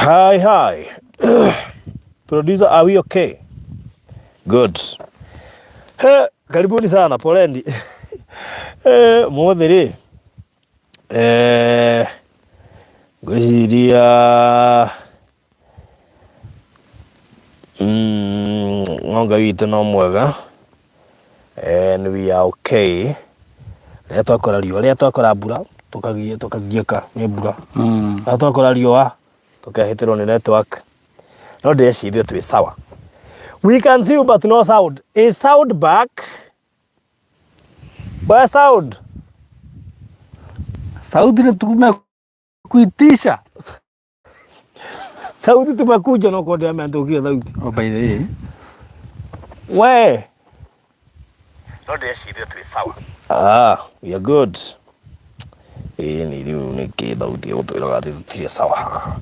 Hi, hi. Producer, are we okay? Good. He, karibuni sana, poleni. Eh, mũthĩ rĩ eh, ngwĩciria ng'onga witũ no mwega and we are okay. Rĩrĩa twakora riũa, rĩrĩa twakora mbura tũkagiĩka nĩ mbura. Rĩrĩa twakora riũa tũkehĩtĩrwo nĩ network. No ndĩreciria twĩ sawa. We can see you but no sound. Is sound back? Where sound? Sauti ni tumekuitisha. Sauti tumekuja no kwendea mantũkia thauti. Oh, by the way. We. No ndĩreciria twĩ sawa. Ah, we are good. Ĩĩ nĩ rĩu nĩkĩ thauti ĩgũtwĩraga atĩ tũtirĩ sawa haha.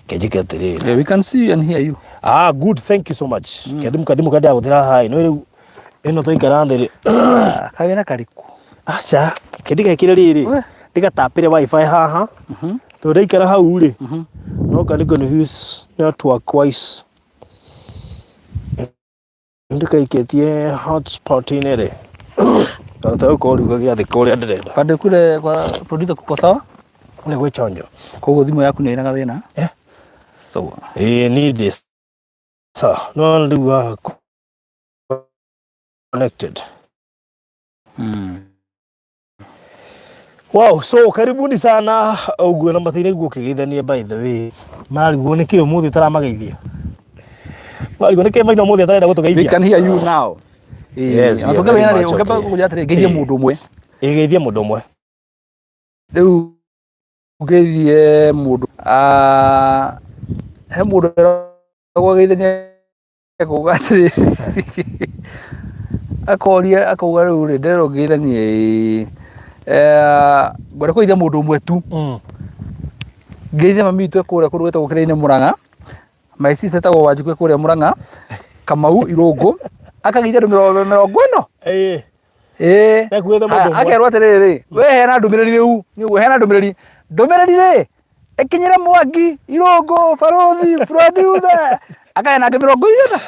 Kenjĩke atĩrĩrĩ. Yeah, we can see you and hear you. Ah, good, thank you so much. Kethimu kathimu kandĩa gũthira haha no rĩu ĩno twaikara thĩ rĩ. Ah, kawĩra karĩkũ? Aca, kĩndigekire rĩrĩ. We. Ndigatapĩre wifi haha. Tondũ ndaikara hau rĩ. No kani confuse network wise. Ndikaikĩtie hotspot-inĩ rĩ. Ndahota gũkorwo rĩu gĩathĩ kũrĩa ndĩrenda. Pande kule kwa producer kuko sawa? Kũrĩa gwĩ chonjo. Koguo thimũ yaku nĩ ĩna gathĩna? Eh. Sawa. Ĩĩ niĩ ndĩ sawa. No rĩu haha connected. Wow, so karibuni sana ũguo na matire guo ũkĩgeithania by the way. Marigwo nĩkĩ ũmũthĩ ũtaramageithia? Marigwo nĩkĩ maina ũmũthĩ atarenda We gũtũgeithia? can hear you now. Yes, we are very much Ũngĩamba okay. kũnjĩra atĩrĩ, ngeithie Eh. mũndũ ũmwe. Ĩgeithie mũndũ ũmwe. Rĩu ngeithie mũndũ ah, he mũndũ weragwo ageithanie akauga atĩrĩ akoria akauga rĩu rĩ nderwo ngeithanie ĩĩ eh, ngwenda kũgeithia mũndũ ũmwe tu. Ngeithie mami witũ e kũrĩa kũndũ gwĩtagwo Kĩrĩa-inĩ Mũrang'a. My sister etagwo Wanjikũ e kũrĩa Mũrang'a. Kamau Irũngũ. Akageithia andũ 40 ĩno. Ĩĩ. Ĩĩ. Nekuĩte mũndũ ũmwe. Akerwo atĩrĩrĩ, we heana ndũmĩrĩri rĩu, nĩ ũguo heana ndũmĩrĩri. Ndũmĩrĩri rĩ, ĩkinyĩre Mwangi, Irũngũ, Barũthi, producer. Akaheana angĩ 40.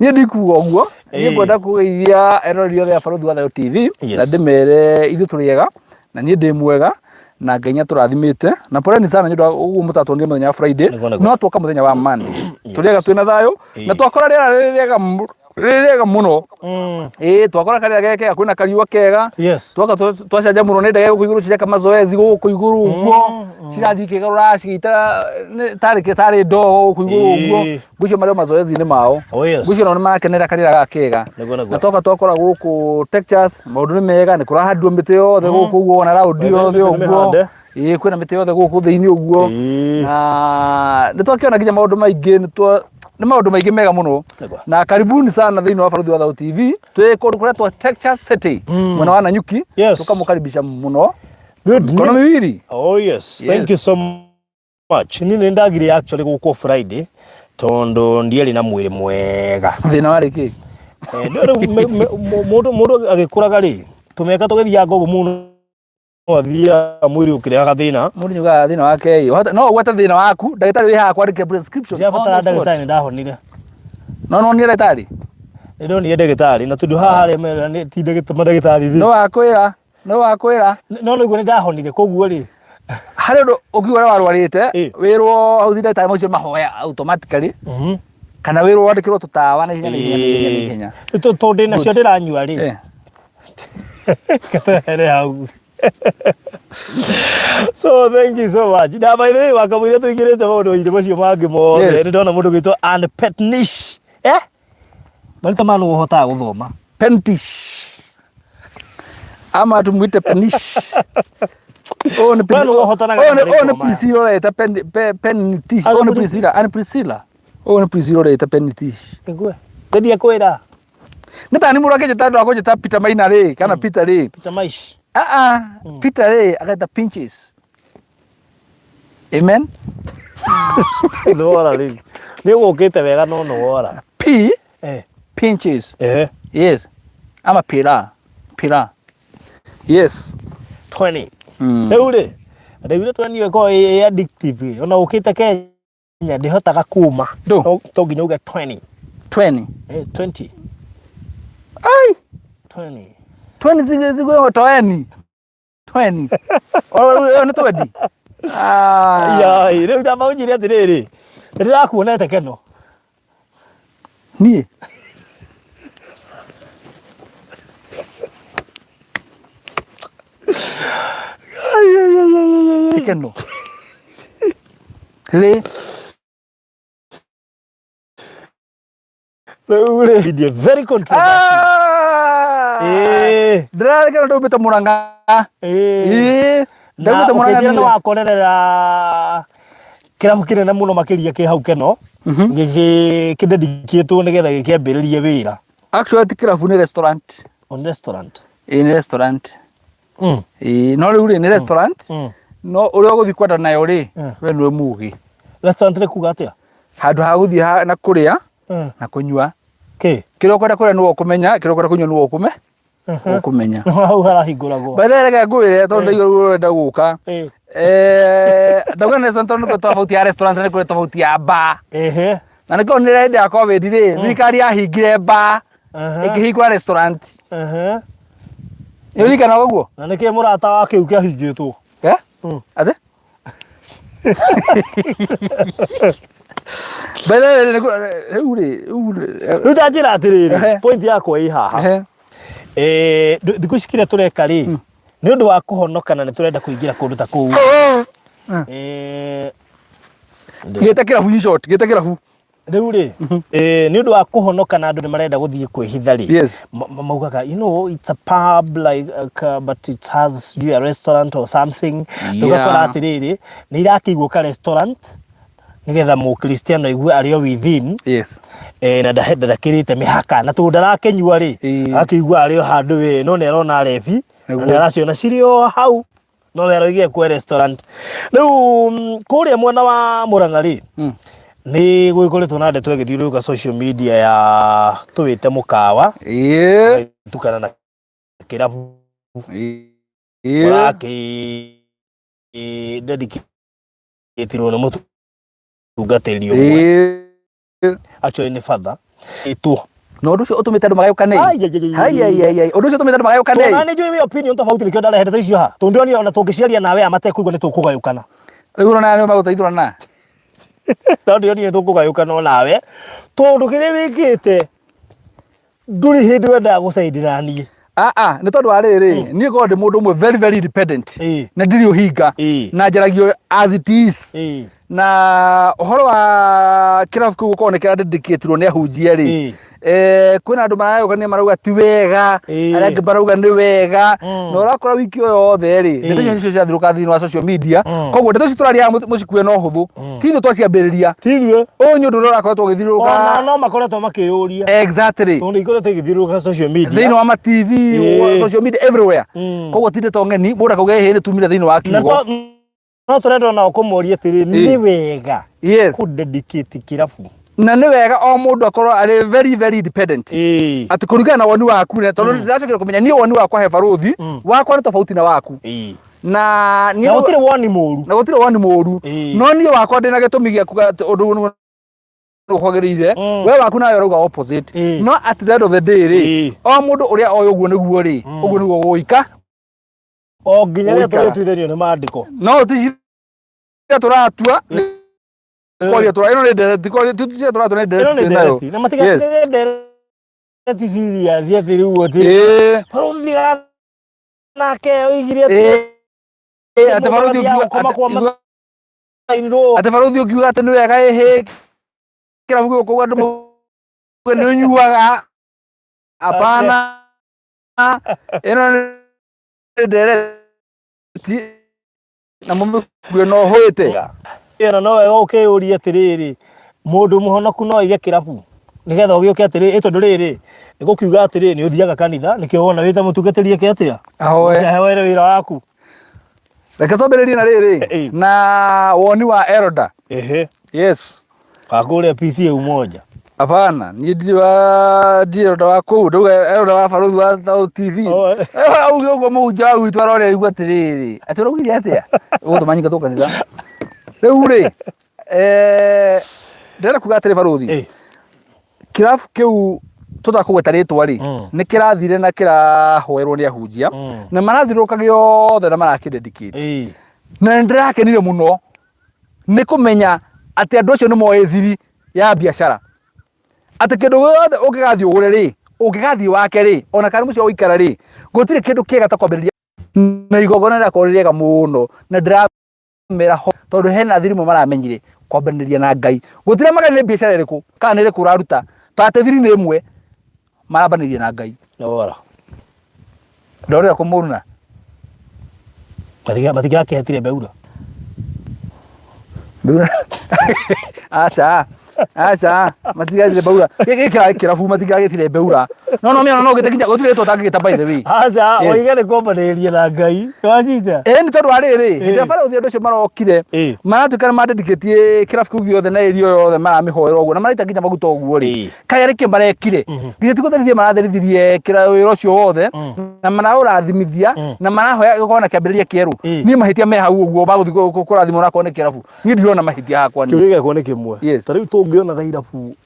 Niĩ ndikuga ũguo, niĩ Ĩĩ. ngwenda kũgeithia eroreri othe a Barũthi wa Thayũ TV na ndĩmere ithuĩ tũrĩ ega na niĩ ndĩ mwega na Ngai nĩ atũrathimĩte na poleni sana nĩ ũndũ wa ũguo mũtatuonire mũthenya wa Friday Nĩguo, nĩguo. no tuoka mũthenya wa Monday. Tũrĩ ega twĩna thayũ na twakora rĩera rĩrĩ rĩega rĩrĩ rĩega mũno. Ĩĩ twakora karĩera ge kega kwĩna kariũa kega. Twoka twacanjamũrwo nĩ ndege gũkũ igũrũ cireka mazoezi gũkũ igũrũ ũguo. Cirathiĩ ikĩgarũra cigĩita tarĩ tarĩ ndogo gũkũ igũrũ ũguo. Ngwĩciria marĩ o mazoezi-inĩ mao. Oh, yes. Ngwĩciria nao nĩ marakenera karĩera gaka kega. Nĩguo, nĩguo. Na twoka twakora gũkũ Texas maũndũ nĩ mega nĩ kũrahandwo mĩtĩ yothe gũkũ ũguo ona raundi Wethe yothe mĩtĩ nĩ ũguo. mĩhande. Ĩĩ kwĩna mĩtĩ yothe gũkũ thĩinĩ ũguo. Na nĩ twakĩona nginya maũndũ maingĩ nĩ twa nĩ maũndũ maingĩ mega mũno. Nĩguo. Na karibuni sana thĩinĩ wa Barũthi wa Thayũ TV. Twĩ kũndũ kũretwo Texas City mwena wa Nanyuki. Yes. Tũkamũkaribisha mũno. Good. Mikono miwili. Oh yes. Thank Yes. you so much. Niĩ nĩ ndagire actually gũkwo Friday tondũ ndiarĩ na mwĩrĩ mwega. Thĩna warĩ kĩ? Eh, no rĩu mũndũ mũndũ agĩkũraga rĩ, tũmĩaka tũgĩthianga ũguo mũndũ athiaga mwĩrĩ ũkĩrehaga thĩna. Mũndũ nĩugaga thĩna wake ĩ, no ũgwete thĩna waku, ndagĩtarĩ wĩ haha kwandĩke prescription. Ndirabatara on the spot. ndagĩtarĩ nĩ ndahonire. No nonire ndagĩtarĩ? Nĩ ndonire ndagĩtarĩ na tondũ haha harĩa mera nĩ ti mandagĩtarĩ rĩ. No wakwĩra, no wakwĩra. No nĩguo nĩ ndahonire koguo rĩ. Harĩ ũndũ ũngiuga ũrĩa warwarĩte, Ĩ. wĩrwo hau ti ndagĩtarĩ macio mahoya automatically. Kana wĩrwo wandĩkĩrwo tũtawa na ihenya na ihenya na ihenya na ihenya. Tondũ ndĩnacio ndĩranyua rĩ. Eh. Kathere hau. So thank you so much. Na by the way wakamwire tuingirite maundu-inĩ macio mangĩ mothe. Yes. Nĩ ndona mũndũ gwĩtwo Ann Petnish. Eh? Marĩtwa maya nũ ũhotaga gũthoma. Pentish. Ama tumuite Penish. Ũyũ nĩ We nũ ũhotanaga ũyũ na nĩ ũyũ nĩ marĩtwa maya? Priscilla ũreta Pen Pentish. Arĩ Ũyũ nĩ mũrĩ- Priscilla, Ann Priscilla. Ũyũ nĩ Priscilla ũreta Pentish. Nĩguo. Ngeria kwĩra. Nĩ tani mũndũ akĩnjĩta andũ akũnjĩta Peter Maina rĩ kana Peter rĩ. Peter Maish. Ah ah, Peter rĩ akaita pinches. Amen. Nĩ wora rĩu. Nĩ ũgũkĩte wega no nĩ wora. P Eh. pinches. Eh. Yes. Ama Pira. Pira. Yes. 20. Rĩu rĩ, Ndaiguire 20 ĩyo ĩkoragwo ĩ addictive ona ũkĩte Kenya ndĩhotaga kuma. Ndũ. To nginya uge 20. 20. 20. Ai. 20. 20 zigwe toeni. 20. Ĩyo nĩ 20. Ah. Yai, rĩu tamba ũnjĩre atĩrĩrĩ, nĩndĩrakuonete Keno. Niĩ. Keno. Rĩ. Rĩu rĩ, video very controversial. Ah! Ĩĩ. Ndĩrarĩ Keno ndaumĩte Mũrang'a. Ĩĩ. Ĩĩ. Na Ndaumĩte Mũrang'a ũkĩnjĩra nĩ niĩ. wakorerera kĩrabu kĩnene mũno makĩria kĩ hau Keno gĩkĩndedikĩtwo nĩgetha gĩkĩambĩrĩrie wĩra. Actually ti kĩrabu nĩ restaurant. On restaurant. Ĩĩ nĩ restaurant. Ĩĩ no rĩu rĩ nĩ restaurant. No ũrĩa ũgũthiĩ kwenda nayo rĩ, we nĩwe mũgĩ. Restaurant nĩ kuga atĩa? Handũ ha gũthiĩ na kũrĩa na kũnyua. Kĩ? Kĩrĩa ũkwenda kũrĩa nĩwe ũkũmenya, kĩrĩa ũkwenda kũnyua nĩwe ũkũme ũkũmenya. Hau harahingũragwo. By the way reke ngwĩre tondũ ndaigua ũrenda gũka. Ndauga nĩ restaurant tondũ nĩ kũrĩ tofauti ya restaurant na nĩ kũrĩ tofauti ya bar. Na nĩkĩo nĩ hĩndĩ ya COVID rĩ, thirikari yahingire bar ĩkĩhingũra restaurant. Nĩ ũririkanaga ũguo? Na nĩkĩ mũrata wa kĩu kĩahingĩtwo? Eh? Atĩ? By the way, rĩu rĩ, rĩu rĩ, Rĩu ta njĩra atĩrĩrĩ, point yakwa ĩ haha. Thikũ ici kĩrĩa tũreka rĩ, nĩ ũndũ wa kũhonoka na nĩ tũrenda kũingĩra kũndũ ta kũu. Gĩte kĩrabu in short, gĩte kĩrabu. Rĩu rĩ, nĩ ũndũ wa kũhonoka na andũ nĩ marenda gũthiĩ kwĩhitha rĩ, Yes. maugaga, you know, it's a pub like, but it has sijui a restaurant or something. Ũgakora atĩrĩrĩ, nĩ irakĩigwo ka restaurant nĩgetha mũkristiano aigue arĩ o within. Yes. Na ndakĩrĩte mĩhaka na tondũ ndarakĩnyua rĩ, akĩigua arĩ o handũ we no nĩ arona rebi na nĩ araciona cirĩ o hau no we aroigire kwe restaurant. Rĩu kũrĩa mwena wa Murang'a rĩ, nĩ gũgĩkoretwo na ndeto ĩgĩthiũrũrũka social media ya tũwĩte mũkawa ũgĩtukana na kĩrabu ũrakĩ dedicatirwo nĩ mũtungatĩri ũmwe. Actually nĩ father ĩtwo. Na ũndũ ũcio ũtũmĩte andũ magayũkane. Ai, ai, ai, ai, Ai, ai, ai, ai. Ũndũ ũcio ũtũmĩte andũ magayũkane. Tondũ nĩ njũĩ wĩ opinion tofauti nĩkĩo ndarehe ndeto icio haha. Tondũ ndĩronire ona tũngĩciaria nawe aya matekũigua nĩ tũkũgayũkana. Rĩu ũrona nĩo magũteithũrana. No ndĩronire tũkũgayũkana onawe tondũ kĩrĩa wĩkĩte ndũrĩ hĩndĩ wendaga gũcaindĩra niĩ. Ah, ah, nĩ tondũ wa rĩrĩ niĩ ngoragwo ndĩ mũndũ ũmwe very very independent na ndirĩ ũhinga na njaragio as it is na ũhoro wa kĩrabu kĩu gũkorwo nĩ kĩradedicate-irwo nĩ ahunjia rĩ kwĩna andũ marayũkania marauga ti wega arĩa angĩ marauga nĩ wega na ũrakora wiki ĩyo yothe rĩ ndeto icio nĩcio ciathirũka thĩinĩ wa social media koguo ndeto icio tũraria haha mũcikue na ũhũthũ ti ithuĩ twaciambĩrĩria Ti ithuĩ. Ũyũ nĩ ũndũ ũrĩa ũrakoretwo ũgĩthiũrũrũka. Ona no makoretwo makĩyũria. Exactly. Tondũ ikoretwo igĩthiũrũrũka social media. Thĩinĩ wa ma TV, social media everywhere. Koguo ti ndeto ng'eni, mũndũ akauga ĩhĩ nĩ tumire thĩinĩ wa Na kiugo. no tũrenda onao kũmoria atĩrĩ, nĩ wega Yes. kũ dedicate kĩrabu? Na nĩ wega o mũndũ akorwo arĩ very very independent. Atĩ kũringana na woni waku, tondũ ndĩracokire kũmenya niĩ woni wakwa he barũthi, wakwa nĩ tofauti na waku. Na niĩ Na gũtirĩ woni mũru. Na gũtirĩ woni mũru. No niĩ wakwa ndĩna gĩtũmi gĩa kuga atĩ ũndũ ũyũ nĩguo kwagĩrĩire. We waku nawe ũrauga opposite. No at the end of the day rĩ, o mũndũ ũrĩa oĩ ũguo nĩguo rĩ, ũguo nĩguo gũgũika. O nginya rĩrĩa Gũikara. tũrĩtuithanio nĩ maandĩko. No ti cira tũratua, nĩ kwaria tũra, ĩno nĩ ndereti, kwaria, ti cira tũratua nĩ Ĩno nĩ ndereti twĩ nayo. ndereti. Na matigatigĩrĩre ndereti serious atĩ rĩu atĩ. Barũthi nake oigire atĩ Atĩ barũthi mũgathiaga ũngiuga gũkoma kwa mathainirwo. Atĩ barũthi ũngiuga atĩ nĩ wega ĩhĩ kĩrabu gĩgũkũ andũ mauge nĩ ũnyuaga. Hapana, ĩno nĩ ndereti na mũmĩkue no ũhũĩte. Ĩno no wega ũkĩyũrie atĩrĩrĩ, mũndũ mũhonoku no aige kĩrabu nĩgetha ũgĩũke atĩrĩ, ĩ tondũ rĩrĩ nĩ gũkiuga atĩrĩ nĩ ũthiaga kanitha nĩkĩo wona wĩ ta mũtungatĩri eke atĩa? Ahoe. Ahoere wĩra waku. Reke twambĩrĩrie na rĩrĩ na woni wa Elder. Yes. Wa kũrĩa PCA Umoja. Hapana, niĩ ndirĩ wa ndirĩ elder wa kũu, ndauga elder wa barũthi wa Tao TV. Oh. Auge ũguo mũhunjia wa gwitũ arore aigua atĩrĩrĩ, atĩ ũraugire atĩa? Ũgũtũma nyingatwo kanitha. Rĩu rĩ, eh, ndĩrenda kuga atĩrĩ barũthi, kĩrabu kĩu tũtakũgweta rĩtwa rĩ, nĩ kĩrathire na kĩrahoerwo nĩ ahunjia, na marathiũrũrũka gĩothe na marakĩdedicate. Na nĩ ndĩrakenire mũno nĩ kũmenya atĩ andũ acio nĩ moĩ thiri ya biacara atĩ kĩndũ gĩothe ũngĩgathiĩ ũgũre rĩ, ũngĩgathiĩ wake rĩ, ona kana mũciĩ wa gũikara rĩ, gũtirĩ kĩndũ kĩega ta kwambĩrĩria na igongona rĩrakorwo rĩ rĩega mũno, na ndĩramera ho tondũ hena thiri imwe maramenyire kwambanĩria na Ngai. Gũtirĩ magana nĩ biacara ĩrĩkũ kana nĩ ĩrĩkũ ũraruta, ta atĩ thiri nĩ ĩmwe marambanĩria na Ngai. Nĩ wora. Ndorera kũmũruna. Matingĩrakĩhetire mbeura. Mbeura. Aca. Aca. Matigagĩtire mbeura. Gĩkĩ kĩrarĩ kĩrabu matingĩragĩtire mbeura. No no mĩona no gĩte nginya gũtirĩ rĩtwa ũtangĩgĩta by the way. Aca, Yes. oiga nĩ kwambanĩrĩria na Ngai. Nĩwanyita? Ĩĩ nĩ tondũ wa rĩrĩ, hĩndĩ ĩrĩa barũthi andũ acio marokire, maratuĩka nĩ madedicate kĩrabu kĩu gĩothe na area ĩyo yothe maramĩhoera ũguo na maraita nginya maguta ũguo rĩ. Kaĩ arĩ kĩ marekire? Githĩ ti gũtherithia maratherithĩrie wĩra ũcio wothe na maraũrathimithia na marahoya gũkorwo na kĩambĩrĩria kĩerũ. Niĩ mahĩtia me hau ũguo magũthiĩ kũrathimwo na akorwo nĩ kĩrabu. Niĩ ndirona mahĩtia hakwa niĩ. Kĩũria gĩakwa nĩ kĩmwe. Yes. Ta rĩu tũngĩonaga irabu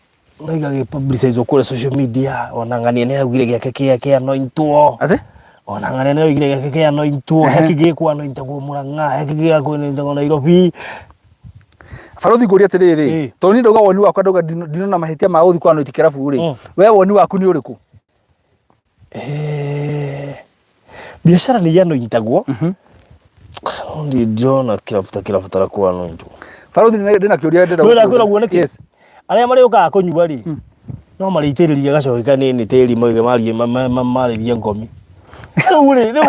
na igagĩ publicize kũrĩa social media ona ng'ania nĩ augire gĩake kĩa kĩa anointwo. Atĩ? Ona ng'ania nĩ augire gĩake kĩa anointwo, he kĩngĩ gĩkũ-anointagwo Mũrang'a, he kĩngĩ gĩkũ-anointagwo Nairobi. Barũthi ngũrie atĩrĩrĩ, tondũ niĩ ndauga woni wakwa ndauga ndinona mahĩtia ma gũthiĩ kũ-anoint kĩrabu rĩ, we woni waku nĩ ũrĩkũ? Biacara nĩ ianointagwo, no ndirĩ ndĩrona kĩrabu ta kĩrabatara kũ-anointwo. Barũthi ndĩna kĩũria ndĩrenda Nĩ gũkũria. ũrakwĩra nĩkĩ? Yes. Arĩa marĩũkaga kũnyua rĩ, no marĩitĩrĩria gacohi kanini tĩri moige marie marĩrie ngomi. Rĩu rĩ, rĩu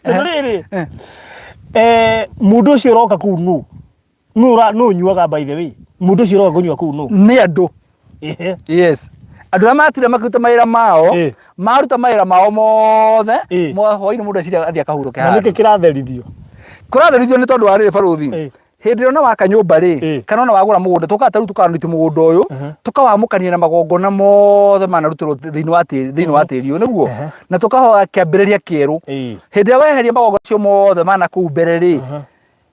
tondũ rĩrĩ, mũndũ ũcio ũroka kũu nũ? Nũ nũ ũnyuaga by the way? Mũndũ ũcio ũroka kũnyua kũu nũ? Nĩ andũ. Yes. Andũ arĩa matire makĩruta mawĩra mao, maruta mawĩra mao mothe, hwainĩ mũndũ eciria athiĩ akahurũke Na nĩkĩ handũ. kĩratherithio? Kũratherithio nĩ tondũ wa rĩrĩ barũthi. Hĩndĩ ĩrĩa ona waka nyũmba rĩ, kana ona wagũra mũgũnda, tũkaga ta rĩu tũkanuti mũgũnda ũyũ, tũkawamũkania na magongona mothe manarutĩrwo thĩinĩ wa tĩri, thĩinĩ wa tĩri ũyũ, nĩguo? Na tũkahoya kĩambĩrĩria kĩerũ. Hĩndĩ ĩrĩa weheria magongona macio mothe ma nakũu mbere rĩ,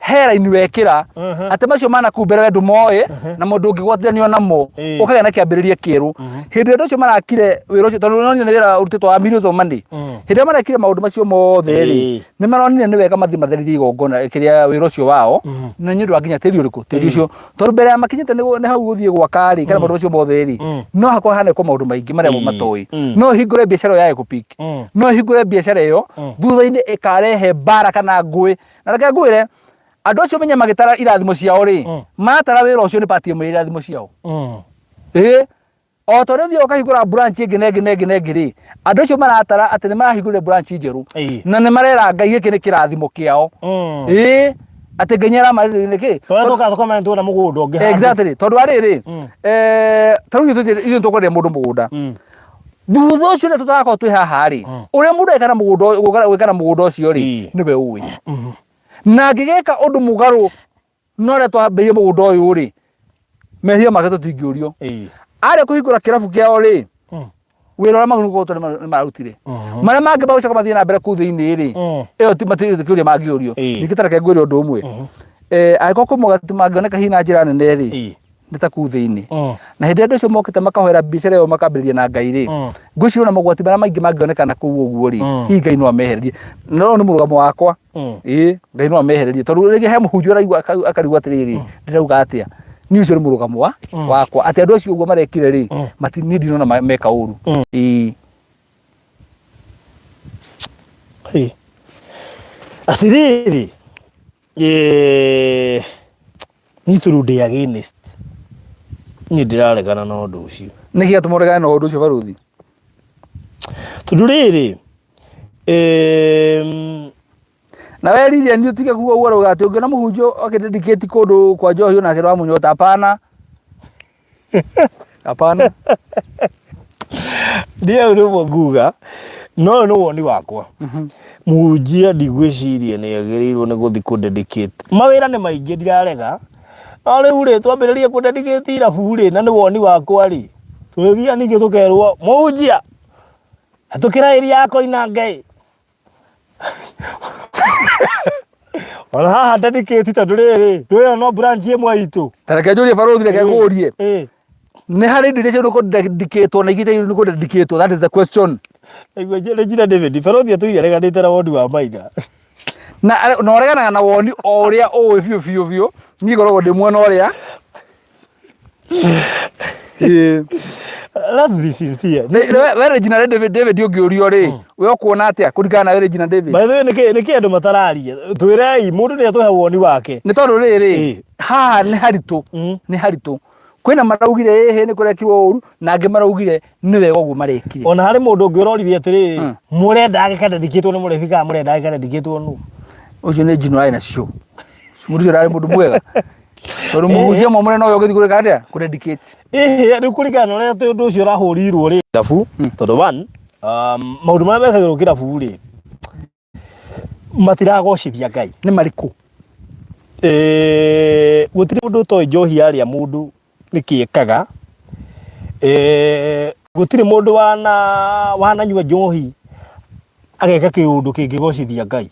he raini wekĩra atĩ macio ma nakũu mbere we ndũmoĩ na mũndũ ũngĩgwatithanio namo, ũkagĩa na kĩambĩrĩria kĩerũ. Hĩndĩ ĩrĩa andũ acio marakire wĩra ũcio, tondũ nĩwonire nĩ wĩra ũrutĩtwo wa millions of money, hĩndĩ ĩrĩa marekire maũndũ macio mothe rĩ, nĩ maronire nĩ wega mathiĩ matherithie igongona kĩrĩa wĩra ũcio wao na nĩ ũndũ wa nginya tĩri ũrĩkũ tĩri ũcio tondũ mbere ya makinyĩte nĩ hau gũthiĩ gwaka rĩ kana maũndũ macio mothe rĩ no hakorwo hanekwo maũndũ maingĩ marĩa mo matoĩ. No hingũre biacara ĩyo ya Ecopick, no hingũre biacara ĩyo thutha-inĩ ĩkarehe mbara kana ngũĩ. Na reke ngwĩre, andũ acio menye magĩtara irathimo ciao rĩ, maratara wĩra ũcio nĩ part ĩmwe ya irathimo ciao. Ĩĩ, o ta ũrĩa ũthiaga ũkahingũra branch ĩngĩ na ĩngĩ na ĩngĩ na ĩngĩ rĩ, andũ acio maratara atĩ nĩ marahingũrire branch njerũ. Na nĩ marera Ngai gĩkĩ nĩ kĩrathimo kĩao. Ĩĩ, atĩ Ngai nĩ aramarĩrĩria nĩkĩ? Tondũ tũkaga tũkamenya tuona mũgũnda ũngĩ handũ. Exactly. Tondũ wa rĩrĩ, ta rĩu ithuĩ tũkwenderia mũndũ mũgũnda. Thutha ũcio rĩrĩa tũtagakorwo twĩ haha rĩ, ũrĩa mũndũ eka na mũgũnda gwĩka na mũgũnda ũcio rĩ, nĩwe ũĩ. Na angĩgeka ũndũ mũgarũ na ũrĩa twambĩrĩirie mũgũnda ũyũ rĩ, mehia make tũtingĩũrio. Arĩa kũhingũra kĩrabu kĩao rĩ, wĩra ũrĩa magĩrĩirwo gũkorwo nĩ mararutire. Marĩa mangĩ magũcoka mathiĩ na mbere kũu thĩinĩ rĩ, ĩyo ti matirĩ kĩũria mangĩũrio. Ningĩ ta reke ngwĩre ũndũ ũmwe. Angĩkorwo kwĩ mogwati mangĩoneka hihi na njĩra nene rĩ, nĩ ta kũu thĩinĩ. Na hĩndĩ ĩrĩa andũ acio mokĩte makahoera biacara ĩyo makambĩrĩria na Ngai rĩ, ngwĩciria ona mogwati marĩa maingĩ mangĩoneka na kũu ũguo rĩ, hihi Ngai no amehererie. Na ũyũ nĩ mũrũgamo wakwa. Ĩĩ, Ngai no amehererie. Tondũ rĩngĩ he mũhunjia ũraigua akarigwo atĩrĩrĩ, ndĩrauga atĩa? Niĩ ũcio nĩ mũrũgamo wakwa. Atĩ andũ acio ũguo marekire rĩ, niĩ ndinona meka ũru. Ĩĩ. Atĩrĩrĩ, niĩ tondũ ndĩ against, niĩ ndĩraregana na ũndũ ũcio. Nĩkĩ gĩatũma ũregane na ũndũ ũcio barũthi? Tondũ rĩrĩ, Na we Lilian ũtige kuga ũguo ũrauga atĩ ũngĩona mũhunjia akĩdedicate kũndũ kwa njohi onake ndũramũnyota. Hapana. Hapana. Niĩ hau nĩguo nguga, no ũyũ nĩ woni wakwa. Mũhunjia ndigwĩciria nĩ agĩrĩirwo nĩ gũthiĩ kũ dedicate. Mawĩra nĩ maingĩ ndirarega, No rĩu rĩ, twambĩrĩrie kũ dedicate irabu rĩ, na nĩ woni wakwa rĩ, tũrĩthiaga ningĩ tũkerwo mũhunjia hetũkĩra area ya Koinange. Ona haha dedicate tondũ rĩrĩ, ndũĩ no branch ĩmwe itũ. Ta reke njũrie barũthi, reke ngũrie. Ĩĩ. Nĩ harĩ indo iria ciagĩrĩirwo kũdedicatwo na ingĩ itagĩrĩirwo nĩ kũdedicatwo? That is the question. Naigua Regina David, barũthi atũire areganĩte na woni wa Maina. Na ũreganaga na woni o ũrĩa ũĩ biũ biũ biũ. Niĩ ngoragwo ndĩ mwena ũrĩa. Ĩĩ. Let's be sincere. We Regina David, David ũngĩũrio rĩ, we ũkuona atĩa kũringana na we Regina David? By the way, nĩkĩ andũ matararia? Twĩrei, mũndũ nĩ atũhe woni wake. Nĩ tondũ rĩrĩ, haha nĩ haritũ, nĩ haritũ. Kwĩna maraugire ĩhĩ nĩ kũrekirwo ũru, na angĩ maraugire nĩ wega ũguo marekire. Ona harĩ mũndũ ũngĩ ũroririe atĩrĩrĩ, mũrenda gĩkadedicatwo nĩ mũrebi kana mũrenda gĩkadedicatwo nũ? Ũcio nĩ njino arĩ nacio. Mũndũ ũcio ndarĩ mũndũ mwega. Tondũ mũhunjia mwamũre nowe ũgĩthiĩ kũreka atĩa? Kũdedicate. Ĩhĩ, rĩu kũringana na ũrĩa ũndũ ũcio ũrahũrirwo rĩ, kĩrabu, tondũ one, maũndũ marĩa mekagĩrwo kĩrabu rĩ, matiragocithia Ngai. Nĩ marĩkũ? Gũtirĩ mũndũ ũtoĩ njohi yarĩa mũndũ nĩkĩ ĩkaga. Gũtirĩ mũndũ wananyua njohi ageka kĩũndũ kĩngĩgocithia Ngai.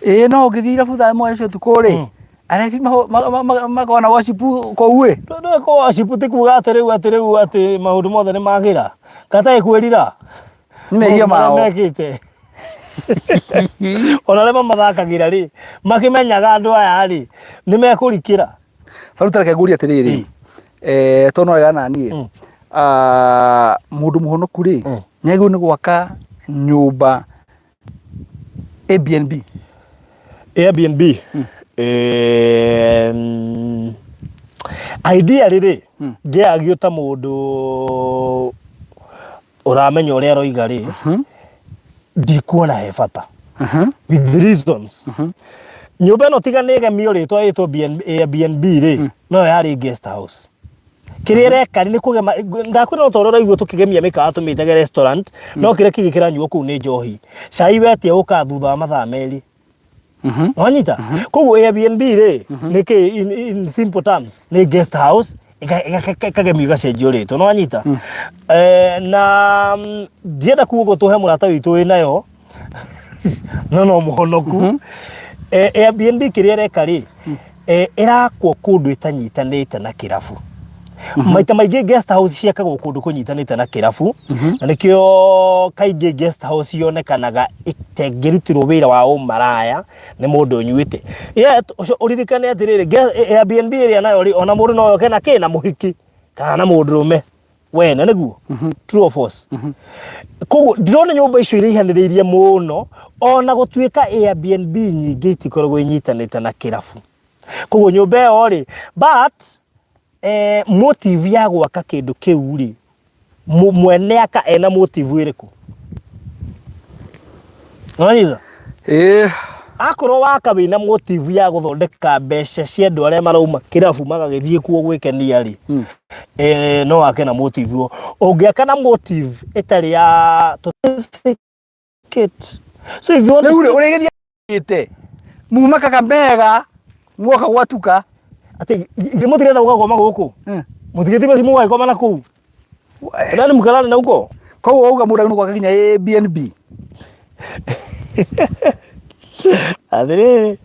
Ĩĩ no ũngĩthiĩ irabu thaa ĩmwe cia ũtukũ rĩ, arebi makoragwo na worship kũu ĩ. Ndũĩ kũ worship ti kuga atĩ rĩu atĩ rĩu atĩ maũndũ mothe nĩ magĩra. Katarĩ kwĩrira. Nĩ mehia Maũndũ marĩa mao. mekĩte. Ona arĩa mamathakagĩra rĩ, makĩmenyaga andũ aya rĩ, nĩ mekũrikĩra. Baruta reke ngũrie atĩrĩrĩ, tondũ no regana na niĩ, mũndũ mũhonoku rĩ, nĩ agĩrĩirwo nĩ gwaka nyũmba Airbnb? Airbnb. Idea rĩ, ngĩagio ta mũndũ ũramenya ũrĩa aroiga rĩ, ndikuona he bata. With reasons. Nyũmba ĩno tiga nĩ ĩgemio rĩtwa ĩtwo Airbnb rĩ, no yarĩ guest house. Kĩrĩa ĩreka nĩ kũgema, ndakwĩra no ta ũrĩa ũraigua tũkĩgemia mĩkawa tũmĩtage restaurant, no kĩrĩa kĩngĩ kĩranyuo kũu nĩ njohi. Cai wetia ũkaga thutha wa mathaa merĩ. Wanyita? Koguo Airbnb rĩ, nĩ kĩ in simple terms, nĩ guest house ĩkagemio ĩgacenjio rĩtwa, nĩ wanyita? Na ndienda kuga ũguo tũhe mũrata witũ wĩnayo, no no mũhonoku. Airbnb kĩrĩa ĩreka rĩ, ĩrakwo kũndũ ĩtanyitanĩte na kĩrabu. Maita maingĩ guest house ciakagwo kũndũ kũnyitanĩte na kĩrabu, na nĩkĩo kaingĩ guest house yonekanaga ĩtengĩrutirwo wĩra wa ũmaraya nĩ mũndũ ũnyuĩte. Yet, ũcio ũririkane atĩrĩrĩ, Airbnb ĩrĩa nayo rĩ, ona mũndũ no oke na kĩ, na mũhiki kana na mũndũrũme wene, nĩguo? True or false? Koguo ndĩrona nyũmba icio iraihanĩrĩirie mũno, ona gũtuĩka Airbnb nyingĩ itikoragwo inyitanĩte na kĩrabu. Koguo nyũmba ĩyo rĩ, but motive ya gwaka kĩndũ kĩu rĩ, mwene aka ena motive ĩrĩkũ? Wanyita? Ĩĩ. Akorwo waka wĩna motive ya gũthondeka mbeca cia andũ arĩa marauma kĩrabu magagĩthiĩ kuo gwĩkenia rĩ, no wake na motive ĩyo. Ũngĩaka na motive ĩtarĩ ya certificate. So if you want to Rĩu rĩ, ũrĩgĩthiĩ ĩte muma Kakamega muoka gwatuka. Atĩ githĩ mũtirenda gũka gũkoma gũkũ? Mũtigĩthiĩ mũciĩ mũgagĩkoma na kũu. Nani mkalale na huko? Koguo wauga mũndũ agĩrĩirwo gwaka nginya Airbnb. Atĩrĩrĩ,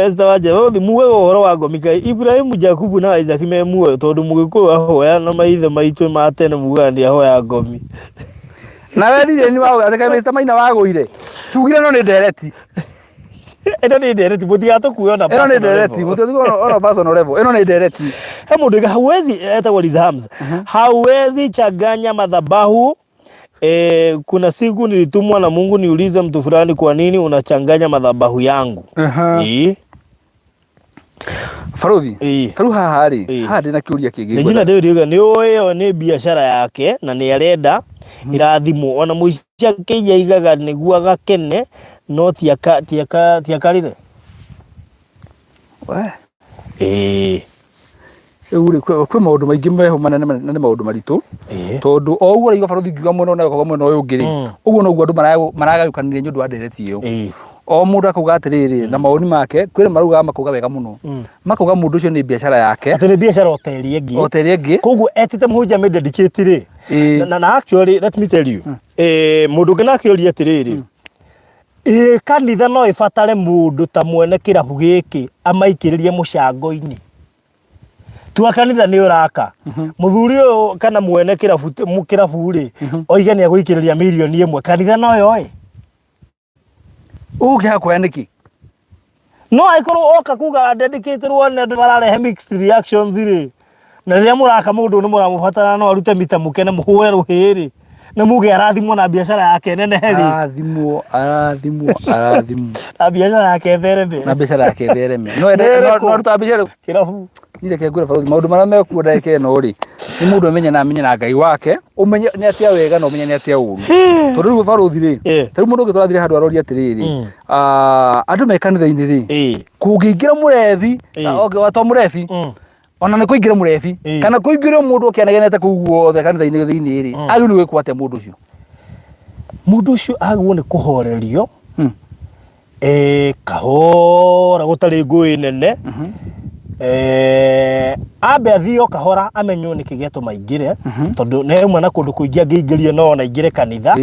Esther Wanjala, mugaga ũhoro wa ngomi kaĩ Ibrahimu, Jakubu na Isaac me muoyo tondũ mũgĩkũyũ ahoya na maithe maitũ ma tene mugaga nĩ ahoya ngomi. Nawe ndirĩ ni wagũire atĩ kaĩ Mr Maina wagũire. Tugire no nĩ ndereti. Ĩno nĩ ndereti mũtigatũkue ona Ĩno nĩ personal ndereti, level. mũtigatũkue ona personal level. Ĩno nĩ ndereti. He mũndũ ũiga hauwezi, etagwo Liz Hams. Hauwezi changanya madhabahu. Kuna siku nilitumwa na Mungu niulize mtu fulani kwa nini unachanganya madhabahu yangu. Baruthi, ta rĩu haha rĩ, haha ndĩna kĩũria kĩngĩ Nĩ ngwenda. Gina David uga nĩ ũĩ ĩyo nĩ biacara yake na nĩ arenda irathimwo ona mũici akĩiya aigaga nĩguo agakene no ti akarĩre. We. Rĩu rĩ, kwĩ maũndũ maingĩ meho manene na nĩ maũndũ maritũ. Tondũ o ũguo ũraigua baruthi ngiuga mwena ũyũ na ũkauga mwena ũyũ ũngĩ rĩ, ũguo noguo andũ maragayũkanire nĩ ũndũ wa ndereti ĩyo. O mũndũ akauga atĩrĩrĩ na mawoni make, kwĩna maraugaga makauga wega mũno, makauga mũndũ ũcio nĩ biacara yake. Atĩ nĩ biacara o ta ĩrĩa ĩngĩ. O ta ĩrĩa ĩngĩ. Koguo etĩte mũhunjia amĩ dedicate rĩ, na actually let me tell you, mũndũ ũngĩ nake oria atĩrĩrĩ, ĩ kanitha no ĩbatare mũndũ ta mwene kĩrabu gĩkĩ amaikĩrĩrie mũcango-inĩ? Tua kanitha nĩ ũraka, mũthuri ũyũ kana mwene kĩrabu kĩrabu rĩ, oige nĩ egũikĩrĩria mirioni 1, kanitha no yoe? Ũgũkĩaga kuoya nĩkĩ? No angĩkorwo oka kuga dedicatĩrwo nĩ andũ mararehe mixed reactions rĩ, na rĩrĩa mũraka mũndũ nĩ mũramũbatara no arute mita mũkene mũhũre rũhĩ rĩ, na muge arathimwo na biacara yake nenehe rĩ. Arathimwo, arathimwo, arathimwo. Na biacara yake ĩthereme. Na biacara yake ĩthereme. No ende, Nĩ no ĩrĩkũ? no aruta biacara Kĩrabu. Niĩ reke ngwĩre barũthi, maũndũ marĩa mekuo ndagĩka ĩno rĩ, nĩ mũndũ amenye na amenye na Ngai wake, ũmenye nĩ atĩa wega na ũmenye nĩ atĩa ũru. Tondũ rĩu barũthi rĩ, ta rĩu mũndũ ũngĩ tũrathire handũ aroria atĩrĩrĩ, andũ me kanitha-inĩ rĩ, kũngĩingĩra mũrebi, okay, to mũrebi, ona nĩ kũingĩra mũrebi, kana kũingĩra mũndũ ũkĩanegenete kũu guothe kanitha-inĩ thĩinĩ rĩ, agĩrĩirwo nĩ gwĩkwo atĩa mũndũ ũcio? Mũndũ ũcio agĩrĩirwo nĩ kũhorerio, kahora gũtarĩ ngũĩ nene. Ambe athiĩ o kahora amenywo nĩkĩ gĩatũma aingĩre, tondũ nĩ auma na kũndũ kũingĩ angĩingĩrio no ona aingĩre kanitha.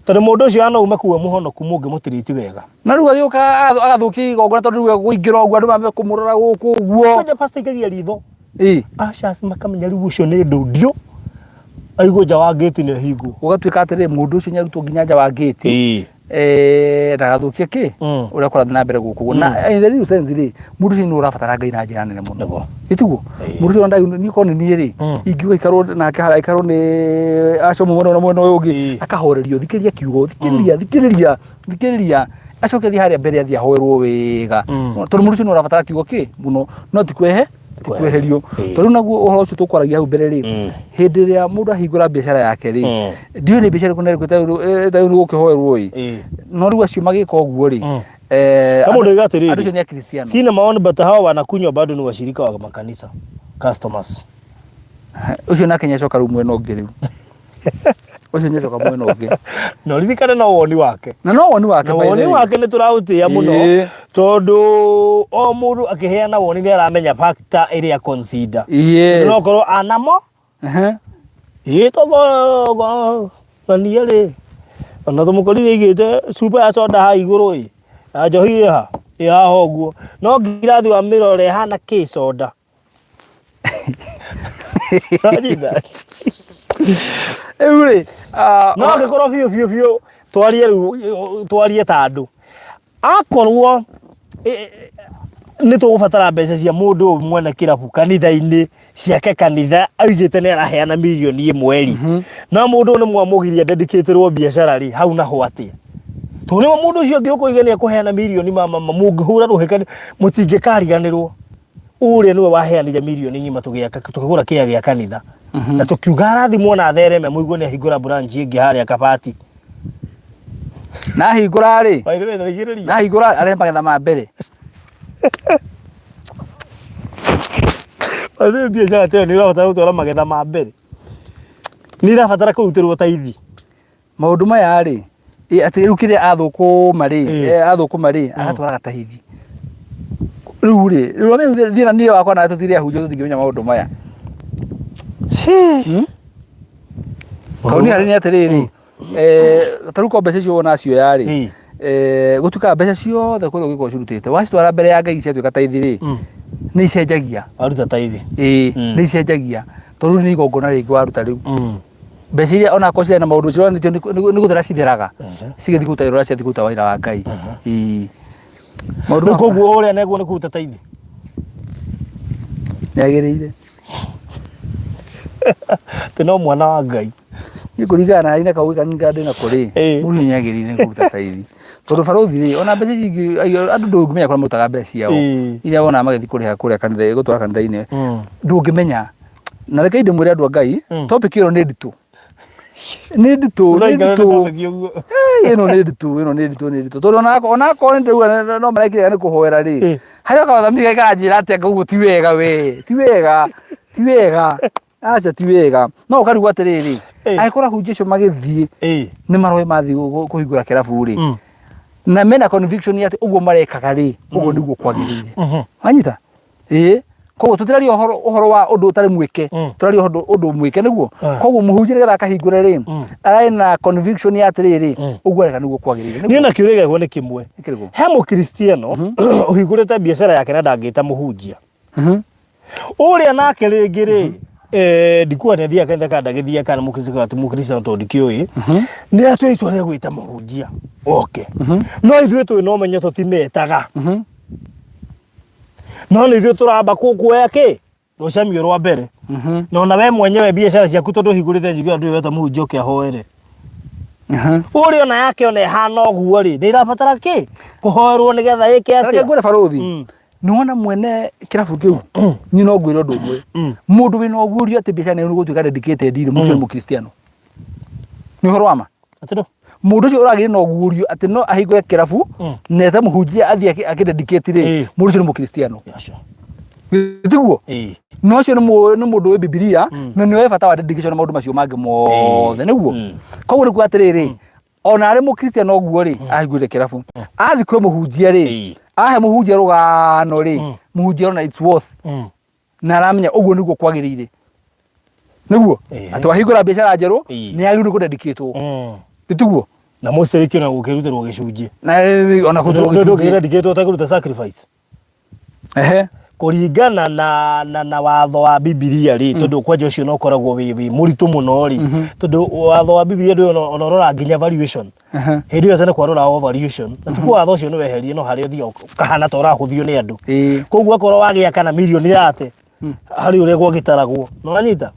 Tondũ mũndũ ũcio no aume kũu e mũhonoku mũngĩmũtiriti wega. Na rĩu agĩũka agathũkia igongona tondũ rĩu egũingĩra ũguo andũ mambe kũmũrora gũkũ ũguo. Kwanja pastor aikagia ritho. Ushers makamenya rĩu ũcio nĩ ndũndio, aigwo nja wa ngĩti nĩ ahingwo. Gũgatuĩka atĩrĩrĩ, mũndũ ũcio nĩ arutwo nginya nja wa ngĩti. Ndagathũkie kĩ ũrĩa kũrathiĩ na mbere gũkũ ũguo. Na in the real sense rĩ, mũndũ ũcio nĩ ũrabatara Ngai na njĩra nene mũno. Nĩguo. Ĩ tiguo? Mũndũ ũcio ona korwo nĩ niĩ rĩ, ingiuga aikarwo nake harĩa aikarwo nĩ aco mwena ũyũ na mwena ũyũ ũngĩ, akahorerio, thikĩrĩria kiugo, thikĩrĩria, thikĩrĩria, thikĩrĩria, acoke athiĩ harĩa mbere athiĩ ahoerwo wega. Tondũ mũndũ ũcio nĩ ũrabatara kiugo kĩ mũno, no ti kwehe ti kweherio. Tondũ rĩu naguo ũhoro ũcio tũkwaragia hau mbere rĩ, hĩndĩ ĩrĩa mũndũ ahingũra biacara yake rĩ, ndiũĩ nĩ biacara ĩrĩkũ na ĩrĩkũ ĩtagĩrĩirwo nĩ gũkĩhoerwo ĩ, no rĩu acio magĩka ũguo rĩ, Kama ũndũ atĩrĩrĩ, andũ acio nĩ akristiano. Sina maoni but hawa wanakunywa bado ni washirika wa makanisa customers. Ũcio nake nĩacoka rĩu mwena ũngĩ rĩu. Ũcio nĩacoka mwena ũngĩ. Na ũririkane no woni wake. Na no woni wake Na by the woni way. wake nĩ tũraũtĩĩa mũno tondũ o mũndũ akĩheana woni nĩ aramenya factor ĩrĩa consider. No korwo anamo ĩĩ togo ng'ania rĩ ona tũmũkorire aigĩte cuba ya soda haha igũrũ ĩ ya njohi ĩ ha ĩ haha ũguo no ngirathi wa mĩrora ĩhana kĩ soda. Wanyita? Rĩu rĩ, No angĩkorwo biũ biũ biũ twarie rĩu twarie ta andũ akorwo nĩ tũgũbatara mbeca cia mũndũ ũyũ mwene kĩrabu kanitha-inĩ ciake kanitha aigĩte nĩ araheana mirioni 1 rĩ, no mũndũ ũyũ nĩ mwamũgiria dedicatĩrwo biacara rĩ, hau naho atĩa? Tondũ nĩma mũndũ ũcio ũngĩ ũkũiga nĩ ekũheana mirioni mama mũngĩhũra rũhĩ mũtingĩkariganĩrwo. Ũrĩa nĩwe waheanire mirioni ng'ima tũgĩaka tũkĩgũra kĩea gĩa kanitha na tũkiuga arathimwo na athereme mũigue nĩ ahingũra branch ĩngĩ harĩa Kabati. Na ahingũra rĩ, By the way, thaigĩrĩria. na ahingũra arehe magetha ma mbere. By the way, biacara ta ĩyo nĩ ũrabatara gũtwara magetha ma mbere. Nĩ irabatara kũrutĩrwo taithi. Maũndũ maya rĩ, atĩ rĩu kĩrĩa athũkũma rĩ, athũkũma rĩ, agatwaraga tahithi. Rĩu rĩ, rĩu rĩu thĩna niĩ wakwa nawe tũtirĩ ahunjia tũtingĩmenya maũndũ maya. Kaũni harĩ nĩ atĩrĩrĩ, ta rĩu ko mbeca icio wona cioya rĩ, gũtuĩkaga mbeca ciothe kũrĩa ũngĩkorwo ũcirutĩte, wacitwara mbere ya Ngai ciatuĩka taithi rĩ, nĩ icenjagia. Waruta taithi. Ĩĩ, nĩ icenjagia. Tondũ rĩu nĩ igongona rĩngĩ waruta rĩu. Mbeca iria onakorwo ciarĩ na maũndũ cironanĩtio nĩ gũthera citheraga, cigĩthiĩ kũruta wĩra ũrĩa ciathiĩ kũruta wĩra wa Ngai. Ĩĩ. Maũndũ Rĩu koguo ũrĩa neguo nĩ kũruta taithi. Nĩ agĩrĩire. Atĩ no mwana wa Ngai. Niĩ kũringana na niĩ na kaũgĩ kanini karĩa ndĩnako rĩ, mũndũ nĩ agĩrĩire nĩ kũruta taithi. Tondũ barũthi rĩ, ona mbeca ici ingĩ, andũ ndũngĩmenya kũrĩa marutaga mbeca ciao. Iria wonaga magĩthiĩ kũrĩha kũrĩa kanitha, gũtwara kanitha-inĩ. Ndũngĩmenya. Na reke ndĩmwĩre andũ a Ngai, topic ĩno nĩ nditũ. Nĩ nditũ, nĩ Ũraikara nditũ. na topic ũguo. Ĩno nĩ nditũ, ĩno nĩ nditũ, nĩ nditũ. Tondũ onakorwo nĩ ndĩrauga no marekire nĩ kũhoera rĩ, harĩa kawathami karanjĩra atĩa ũguo ti wega we, ti wega, ti wega. Aca ti wega. No ũkarigwo atĩrĩrĩ, angĩkorwo ahunjia acio magĩthiĩ nĩ maroĩ mathiĩ kũhingũra kĩrabu rĩ, Na mena conviction atĩ ũguo marekaga rĩ, ũguo nĩguo kwagĩrĩire. Wanyita? Ĩĩ. Koguo tũtiraria ũhoro ũhoro wa ũndũ ũtarĩ mwĩke, tũraria ũndũ ũndũ mwĩke nĩguo. Koguo mũhunjia nĩgetha akahingũre rĩ, ararĩ na conviction ya atĩrĩrĩ, ũguo areka nĩguo kwagĩrĩire. Niĩ na kĩũria gĩakwa nĩ kĩmwe. Nĩ kĩrĩkũ? He mũkristiano ũhingũrĩte biacara yake na ndangĩta mũhunjia. Ũrĩa nake rĩngĩ rĩ, ndikuga nĩ athiaga kanitha kana ndagĩthiaga kana mũkristiano kana ti mũkristiano tondũ ndikĩũĩ, nĩ atua itua rĩa gwĩta mũhunjia oke. No ithuĩ twĩ na ũmenyo tũtimetaga. No nĩ ithuĩ tũramba kuoya kĩ? Rũcemio rwa mbere. Na ona we mwenyewe biacara ciaku tondũ ũhingũrĩte njiguaga ndũrĩ weta mũhunjia ũke ahoere. Ũrĩa ona yake ona ĩhana ũguo rĩ, nĩ ĩrabatara kĩ? Kũhoerwo nĩgetha ĩke Reke atĩa? ngwĩre barũthi, nĩwona mwene kĩrabu kĩu, niĩ no ngwĩre ũndũ ũmwe, mũndũ wĩna ũguũrio atĩ biacara nĩ gũtuĩka dedicated rĩ, mũndũ ũcio nĩ mũkristiano. Nĩ ũhoro wa ma. Atĩ ndũ? Mũndũ ũcio ũragĩire na ũguũrio atĩ no ahingũre kĩrabu na ete mũhunjia athiĩ akĩdedicate rĩ, mũndũ ũcio nĩ mũkristiano. Tiguo? No ũcio nĩ mũndũ wĩ Bibilia na nĩ oĩ bata wa dedication na maũndũ macio mangĩ mothe, nĩguo? Koguo nĩ kuga atĩrĩrĩ, ona arĩ mũkristiano ũguo rĩ, ahingũrire kĩrabu, athiĩ kwĩ mũhunjia rĩ, ahe mũhunjia rũgano rĩ, mũhunjia ona it's worth, na aramenya ũguo nĩguo kwagĩrĩire, nĩguo? Atĩ wahingũra biacara njerũ, nĩ yagĩrĩirwo kũdedicatwo, tiguo? Na mũciriki ona gũkĩrutĩrwo gĩcunjĩ. Na ona kũrutĩrwo Ndũ gĩcunjĩ. ndũngĩdedicatwo ũtekũruta sacrifice. Kũringana na watho wa Bibilia rĩ, tondũ kwanja ũcio no ũkoragwo wĩ mũritũ mũno rĩ, tondũ watho wa Bibilia ndũrĩ ona ũrora nginya valuation. Hĩndĩ ĩyo tene kwaroragwo valuation. Na ti kuga watho ũcio nĩ weherie, no harĩa ũthiaga ũkahana ta ũrahũthio nĩ andũ. Koguo akorwo wagĩaka na mirioni yate, harĩ ũrĩa gwagĩtaragwo. Nĩ wanyita?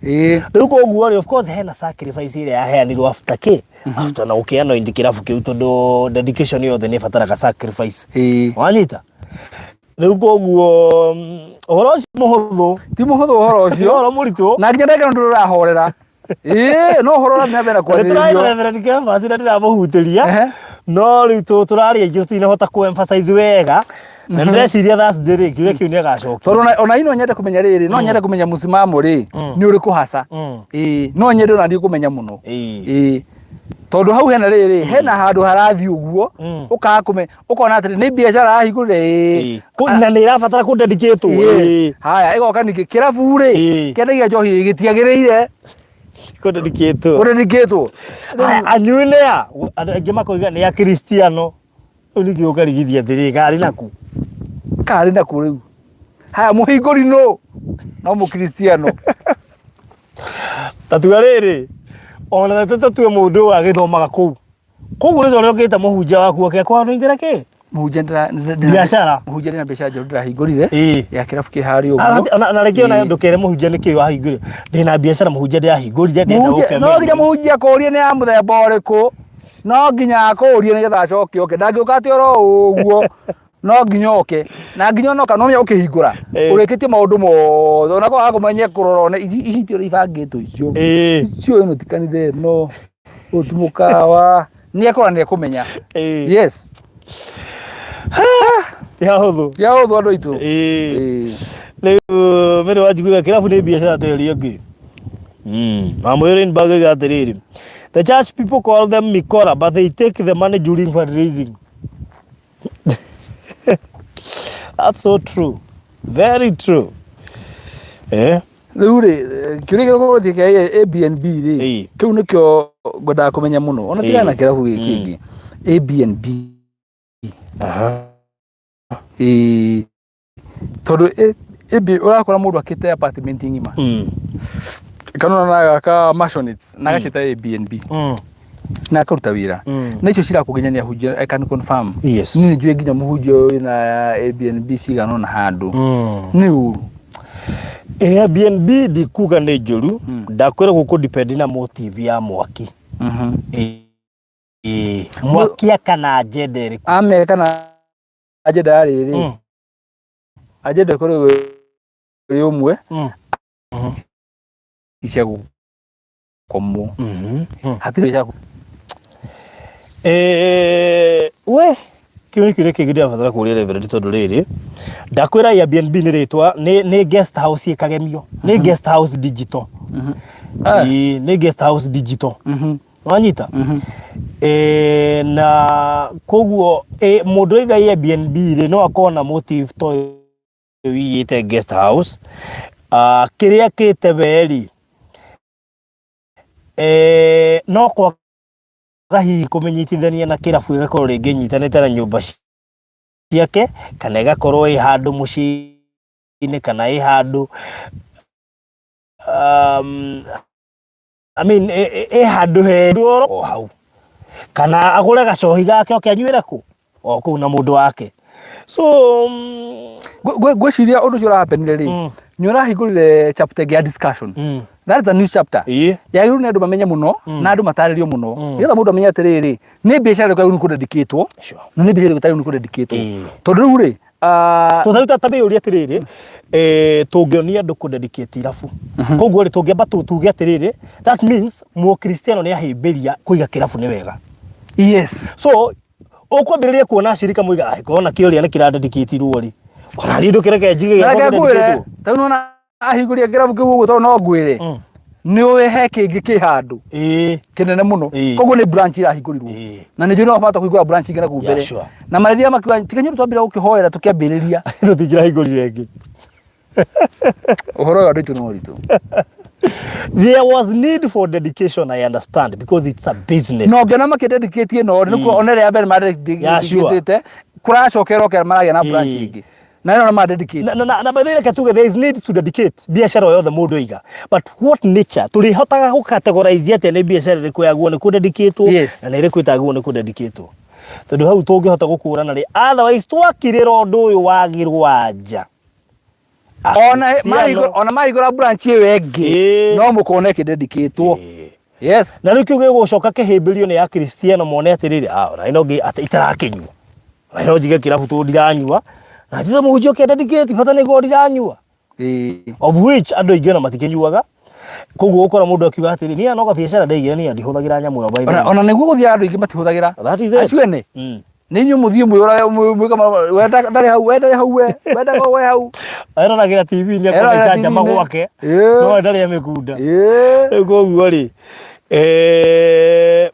Rĩu koguo rĩ, of course hena sacrifice ĩrĩa yaheanirwo after kĩ? After na gũkĩ-anoint kĩrabu kĩu tondũ dedication yothe nĩ ĩbataraga sacrifice. Wanyita? Rĩu koguo ũhoro ũcio mũhũthũ. Ti mũhũthũ ũhoro ũcio. Ũhoro mũritũ. Na nginya ndagĩka nĩ ndũrahorera. Ĩĩ, no ũhoro ũrathiĩ na mbere na Nĩ tũraria kwarĩrĩrio. Reverend Kefas na ndiramũhutĩria. No rĩu tũraria aingĩ tũtinahota kũ emphasize wega. Na ndĩreciria Thursday rĩ, kĩũria kĩu nĩ agacokia. Tondũ ona niĩ no nyende kũmenya rĩrĩ, no nyende kũmenya mũsimamo rĩ, nĩ ũrĩkũ hasa. Ĩĩ, no nyende ona niĩ kũmenya mũno. Ĩĩ. Tondũ hau hena rĩrĩ, hena handũ harathiĩ ũguo, ũkaga kũmenya, ũkona atĩrĩ nĩ biacara arahingũrire, ĩĩ. Na nĩ ĩrabatara kũ dedicate. Yes. Haya, ĩgoka ningĩ kĩrabu rĩ, kĩendagia njohi gĩtiagĩrĩire. Kũ dedicate. Kũ dedicate. Haya, anyui nĩ a? Andũ aingĩ makoiga nĩ Akristiano. Rĩu ningĩ ũkarigithia atĩrĩ, karĩ naku? Karĩ naku rĩu. Haya, mũhingũri nũ? No mũkristiano. Ta tua rĩrĩ, ona ta tũtue mũndũ ũyũ agĩthomaga kũu. Koguo rĩtwa rĩa ũkĩta mũhunjia waku oke akwanũithĩra kĩ? Mũhunjia Biacara. Mũhunjia ndĩna biacara njerũ ndĩrahingũrire ya kĩrabu kĩ harĩa ũguo. Na rĩngĩ ona ndũkere mũhunjia nĩkĩ wahingũrire. Ndĩna biacara mũhunjia ndĩrahingũrire ndĩrenda ũke. No nginya mũhunjia akũrie nĩ ya mũthemba ũrĩkũ. No nginya akũrie nĩgetha acoke oke. Ndangĩũka atĩ oro ũguo. No nginya oke. Na nginya onoka no nginya ũkĩhingũra. Ũrĩkĩtie maũndũ mothe. Ona korwo akũmenye kũrora one ici ti ũrĩa ibangĩtwo icio. Icio ĩno ti kanitha ĩno. Ũyũ ti mũkawa. Nĩ ekũrora nĩ ekũmenya. Yes. Ti hahũthũ. Ti hahũthũ andũ aitũ. Rĩu Mary Wanjikũ kĩrabu nĩ biacara ta ĩrĩa ĩngĩ. Mamũyũ Rainbag oiga atĩrĩrĩ, the church people call them mikora but they take the money during fundraising. That's so true. Very true. Rĩu rĩ, kĩũria gĩa gũkorwo kĩa Airbnb rĩ, kĩu nĩkĩo ngwendaga kũmenya mũno. Ona tigana na kĩrabu gĩkĩ kĩngĩ. Airbnb. Ĩĩ. Tondũ ĩmbi ũrakora mũndũ akĩte apartment ng'ima. Kana ona agaka mansionettes na agacita Airbnb. Na akaruta wĩra. Na icio cirakwo nginya nĩ ahunjia, I can confirm. Niĩ nĩ njũĩ nginya mũhunjia wĩna Airbnb cigana ũna handũ. Nĩ ũru. Airbnb ndikuga nĩ njũru, ndakwĩra gũkũ depend na motive ya mwaki. Mwaki akana agenda ĩrĩkũ? Ameka na agenda ya rĩrĩ, agenda ĩkoragwo ĩ ũmwe, cia gũkomwo. Hatirĩ cia We kĩu nĩ kĩũria kĩngĩ ndĩrabatara kũria Reverend tondũ rĩrĩ ndakwĩra Airbnb nĩ rĩtwa nĩ guest house ĩkagemio, nĩ guest house digital. Ĩĩ, nĩ guest house digital. Wanyita? Eh, na koguo eh, mũndũ aiga Airbnb rĩ no akorwo na motive to ũyũ wĩigĩte guest house. Ah, kĩrĩa kĩte we rĩ eh, no kwaga hihi kũmĩnyitithania na kĩrabu ĩgakorwo rĩngĩ ĩnyitanĩte na nyũmba ciake kana ĩgakorwo ĩ handũ mũciĩ-inĩ kana ĩ handũ I mean, ĩ handũ he o hau kana agũre gacohi gake oke anyuĩre kũ o kũu na mũndũ wake so Ngwĩciria ũndũ ũcio ũrahapenire rĩ, nĩ ũrahingũrire chapter ĩngĩ ya discussion. That is a new chapter. Yagĩrĩirwo nĩ andũ mamenye mũno na andũ matarĩrio mũno nĩgetha mũndũ amenye atĩrĩrĩ, nĩ biacara ĩrĩkũ yagĩrĩirwo nĩ kũdedicatwo na nĩ biacara ĩrĩkũ ĩtagĩrĩirwo nĩ kũdedicatwo. Tondũ rĩu rĩ, Tũtariu ta wĩyũrie atĩrĩrĩ, eh, tũngĩonia andũ kũ-dedicate irabu koguo rĩ tũngĩamba tuge atĩrĩrĩ, that means mũkristiano nĩ ahĩmbĩria kũiga kĩrabu nĩ wega. So ũkwambĩrĩria kuona acirika moiga angĩkorwo ona kĩũria nĩ kĩradedicatirwo rĩ, ona niĩ ndũkĩreke njige Na gĩakwa reke ngwĩre, kĩdedicatirwo. ta rĩu nĩwona ahingũria kĩrabu kĩu ũguo tondũ no ngwĩre, nĩ ũĩ he kĩngĩ kĩ handũ kĩnene mũno. Koguo nĩ branch irahingũrirwo. Na nĩ njũĩ no mabata kũhingũra branch ingĩ na kũu mbere. Na marĩthiaga makiuga tiga nyũrũ twambire gũkĩhoera tũkĩambĩrĩria. Tũtingĩrahingũrire ĩngĩ. Ũhoro ũyũ andũ aitũ nĩ mũritũ. There was need for dedication, I understand, because it's a business. No ngĩona makĩdedicate ĩno rĩ, nĩkuo ona ĩrĩa ya mbere madedicatĩte, kũracokera oke maragĩa na branch ĩngĩ. Na ĩno madedicate. Na by the way, reke tuge there is need to dedicate biacara o yothe mũndũ aiga. But what nature? Tũrĩhotaga gũcategorize atĩa nĩ biacara ĩrĩkũ yagwo nĩ kũdedicatwo na nĩ ĩrĩkũ ĩtagwo nĩ kũdedicatwo. Tondũ hau tũngĩhota gũkũrana rĩ, otherwise twakirĩra ũndũ ũyũ wagĩrwo anja. Ona Akristiano. Ona mahingũra branch ĩyo ĩngĩ, no mũkona ĩkĩdedicatwo. Na rĩu kĩu gĩgũcoka kĩhĩmbĩrio nĩ akristiano mone atĩrĩrĩ, ah, ona ĩno ngĩ atĩ itarakĩnyua na no njige kĩrabu tondũ ndiranyua na njĩte mũhunjia ũkĩ dedicate bata nĩ korwo ndiranyua, of which andũ aingĩ ona matikĩnyuaga. Koguo ũkora mũndũ akiuga atĩrĩ, niĩ no gabiacara ndaigire, niĩ ndihũthagĩra nyamũ ĩyo by the Ona way. Ona nĩguo gũthiaga andũ aingĩ matihũthagĩra. That is it. Acio ene nĩ inyuĩ mũthiĩ mwĩyũrage mwĩka we ndarĩ hau, we ndarĩ hau, we wendaga we hau. Eroragĩra TV nĩ akona Eroragĩra icanjama TV-inĩ. gwake no ndarĩ amĩkunda. Rĩu koguo rĩ,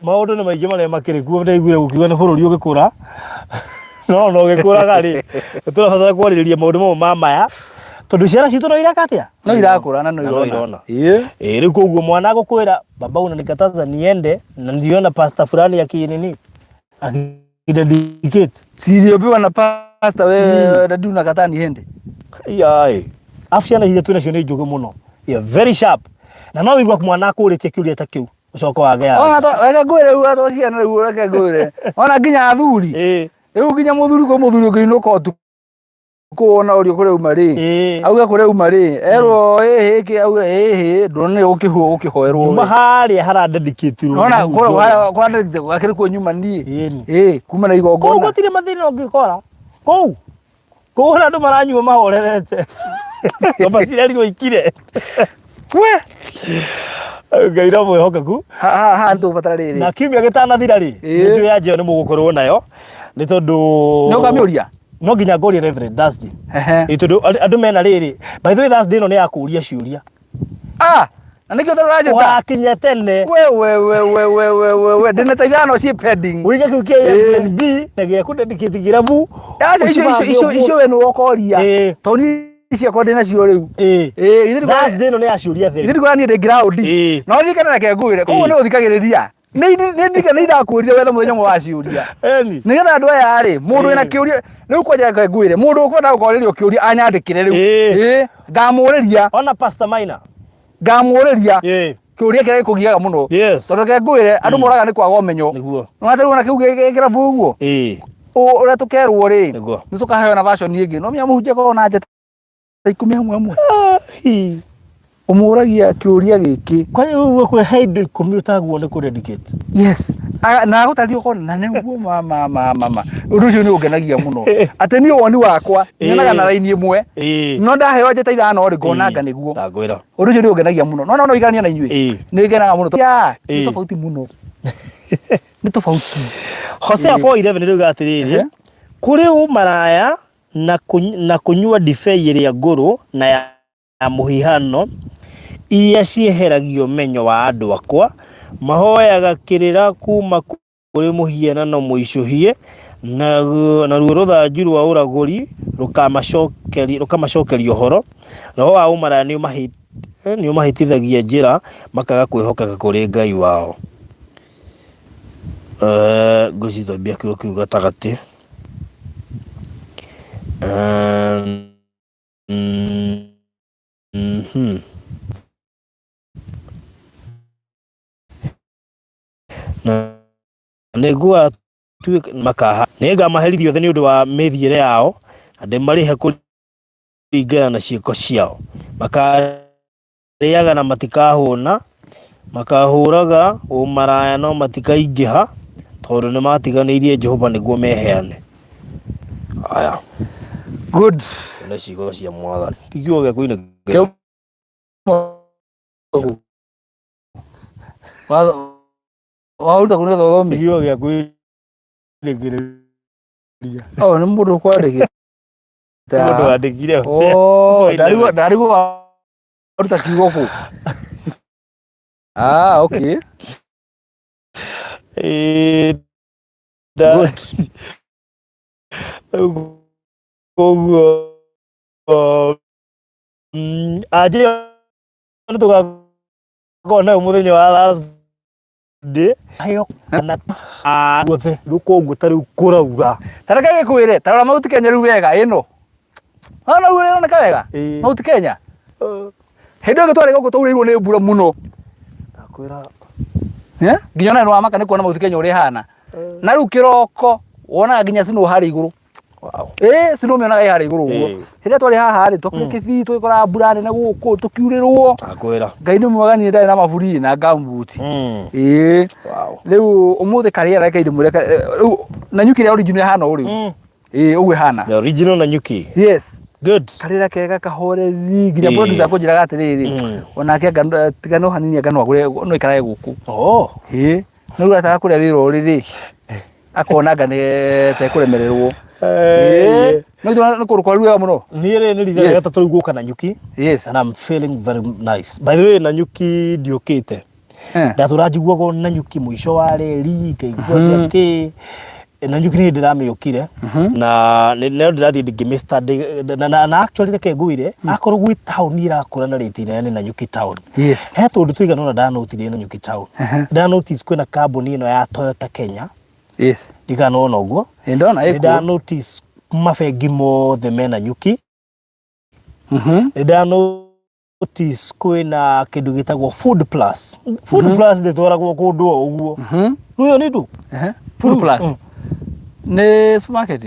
maũndũ nĩ maingĩ marĩa makĩrĩ kuo. Ndaiguire gũkiuga nĩ bũrũri ũgĩkũra, no ona ũgĩkũraga rĩ, nĩ tũrabatara kwarĩrĩria maũndũ mamwe ma maya tondũ ciana citũ no ireka atĩa? No irakũra na no Na no irona. irona. Rĩu koguo mwana agũkwĩra, baba unanikataza niende na niliona pastor fulani akinini akidedicate. Siliambiwa na pastor we dadi unakataa niende. Iyaĩ. Afu ciana iria twĩnacio nĩ njũgĩ mũno. Yeah, very sharp. Na no wĩigua mwana akũrĩtie kĩũria ta kĩu ũcoka wage Ona to reke ngwĩre rĩu to ciana rĩu reke ngwĩre. Ona nginya athuri. Rĩu nginya mũthuri kwĩ mũthuri ũngĩinũka ũtukũ wona ũrio kũrĩa uma rĩ. Auge kũrĩa uma rĩ. Erwo ĩhĩ kĩ auge ĩhĩ ndũrona gũkĩhuo gũkĩhoerwo. Nyuma harĩa haradedicatirwo. Nona kwa akĩrĩ kuo nyuma niĩ. Ĩĩ kuma na Kũu igongona. gũtirĩ mathĩna ũngĩkora. Kũu. Kũu ona andũ maranyua mahorerete. Maciarirwo ikire. We. Ngai no mwĩhokeku. Ha ha tũbatara rĩrĩ. Na kiumia gĩtanathira rĩ, nĩ njũĩ ya njeo nĩ mũgũkorwo nayo. Nĩ tondũ Nĩ ũkamĩũria? No nginya ngorie Reverend Thursday. Ĩ tondũ andũ mena rĩrĩ. By the way, Thursday ĩno nĩ ya kũũria ciũria. Ah, na nĩkĩo ũtarĩ ũranjĩta. Ũgakinya tene. We we we we we we we we ndĩna ta ithano ciĩ pending. Ũige kĩu kĩa Airbnb na gĩa kũdedicate kĩrabu. Aca icio icio icio icio we nĩwe ũkoria. Tondũ niĩ ciakwa ndĩ nacio rĩu. Ĩĩ, Thursday ĩno nĩ ya ciũria theri. Ithuĩ ndikuona niĩ ndĩ ground. No ririkana reke ngwĩre, koguo nĩ ũthikagĩrĩria. Nĩ nĩ nĩ ndakwĩrire wethe mũthenya ũmwe wa ciũria. Nĩgetha andũ aya rĩ, mũndũ wĩna kĩũria, rĩu kwanja reke ngwĩre, mũndũ ũkwenda gũkorĩrio kĩũria anyandĩkĩre rĩu. Ĩĩ, ngamũrĩria. Ona Pastor Maina. Ngamũrĩria. Kĩũria kĩrĩa gĩkũgiaga mũno. Tondũ reke ngwĩre, andũ moraga nĩ kwaga ũmenyo. Nĩguo. Nĩwona ta rĩu ona kĩu gĩ kĩrabu ũguo. Ũrĩa tũkerwo rĩ, nĩ tũkaheo na version ĩngĩ. No menya mũhunjia akoragwo na njata 10 hamwe hamwe. Ũmũragia kĩũria gĩkĩ. Kwani ũguo kwĩ he indo 10 ũtagwo nĩ kũ-dedicate? Yes. Na agũtarĩria ũkona na nĩguo ma ma ma ma ma. Ũndũ ũcio nĩ ũngenagia mũno. Atĩ niĩ woni wakwa nyonaga na raini ĩmwe. No ndaheo njata ithano rĩ ngonanga nĩguo. Ndangwĩra. Ũndũ ũcio nĩ ũngenagia mũno. No no igarania na inyuĩ. Nĩ ngenaga mũno. Ya, nĩ tofauti mũno. Nĩ tofauti. Hosea 4:11 rĩuga atĩrĩrĩ, kũrĩ ũmaraya na kũnyua ndibei ĩrĩa ngũrũ na ya mũhihano, iria cieheragia ũmenyo wa andũ akwa, mahoyaga kĩrĩra kuuma Ũrĩ mũhianano mũicũhie, naruo rũthanju rwa ũragũri rũkamacokeria ũhoro. Roho wa ũmaraya nĩũmahĩtithagia njĩra, makaaga kwĩhokeka kũrĩ Ngai wao. Ngwĩciria twambia kiugo kĩu gatagatĩ. Na nĩngũgatuĩka makaha nĩngamaherithia othe nĩ ũndũ wa mĩthiĩre yao, na ndĩmarĩhe kũringana na ciĩko ciao. Makaarĩaga na matikahũna, makaahũraga ũmaraya no matikaingĩha, tondũ nĩmatiganĩirie Jehova nĩguo meheane. Aya. Good. Nĩ ciugo cia Mwathani. Ti kiugo gĩa kũinĩkĩrĩria. Waruta kũ nĩgetha ũthome? Ti kiugo gĩa kwĩrekereria. Oh, nĩ mũndũ ũkwandĩkĩte. Mũndũ wandĩkire. Oh, ndarigwo waruta kiugo kũ. Ah, okay. Good. Koguo anja ĩyo nĩ tũgakorwo nayo mũthenya wa Thursday. Heo kana guothe rĩu koguo ta rĩu kũraura. Ta reke gĩkwĩre, ta rora Mount Kenya rĩu wega ĩno. Wona ũguo ĩroneka wega? Mount Kenya. Hĩndĩ ĩyo ĩngĩ twarĩ gũkũ twaurĩirwo nĩ mbura mũno. Ndakwĩra. Nginya ona nĩ wamaka nĩ kuona Mount Kenya ũrĩa ĩhana. Na rĩu kĩroko wonaga nginya snow harĩa igũrũ. Wow. Ĩĩ snow ũmĩonaga ĩ harĩa igũrũ ũguo. Hĩndĩ ĩrĩa twarĩ haha rĩ, twakire kĩbii tũgĩkora mbura nene gũkũ tũkiurĩrwo. Ndakwĩra. Ngai nĩ mwega niĩ ndarĩ na maburi na gumboot. Ĩĩ. Wow. Rĩu ũmũthĩ karĩera reke ndĩmwĩre rĩu Nanyuki ĩrĩa original ĩhana ũũ rĩu. Ĩĩ ũguo ĩhana. The original Nanyuki. Yes. Good. Karĩra kega kahoreri nginya producer akũnjĩraga atĩrĩrĩ onake anga tiga no hanini anga no agũre no aikarage gũkũ. Oh. Ĩĩ. No rĩu ataga kũrĩa wĩra ũrĩ rĩ akona anga nĩ tekũremererwo. Ĩĩ. No nĩ kũndũ kwaru wega mũno. Niĩ rĩ nĩ rita rĩa gatatũ rĩu gũka Nanyuki. Yes. And I'm feeling very nice. By the way, Nanyuki ndiũkĩte. Ndatũra njiguaga o Nanyuki mũico wa reri ngaigua mm kĩ Nanyuki nĩ ndĩramĩũkire na no ndĩrathiĩ ngĩmĩ study na actually reke ngwĩre akorwo gwĩ taũni ĩrakũra na rĩti nene nĩ Nanyuki town. Yes. He tũndũ tũigana ũna ndanotire Nanyuki town. Nda notice kwĩna kambuni ĩno ya Toyota Kenya. Yes. Ndikanona ũguo. Nĩ ndona Nĩ nda notice mabengi mothe me Nanyuki. Nĩ nda notice kwĩna kĩndũ gĩtagwo Food Plus. Food Plus ndĩtwaragwo kũndũ o ũguo. Nĩũĩ nĩ ndũ? Food Plus. Nĩ supermarket.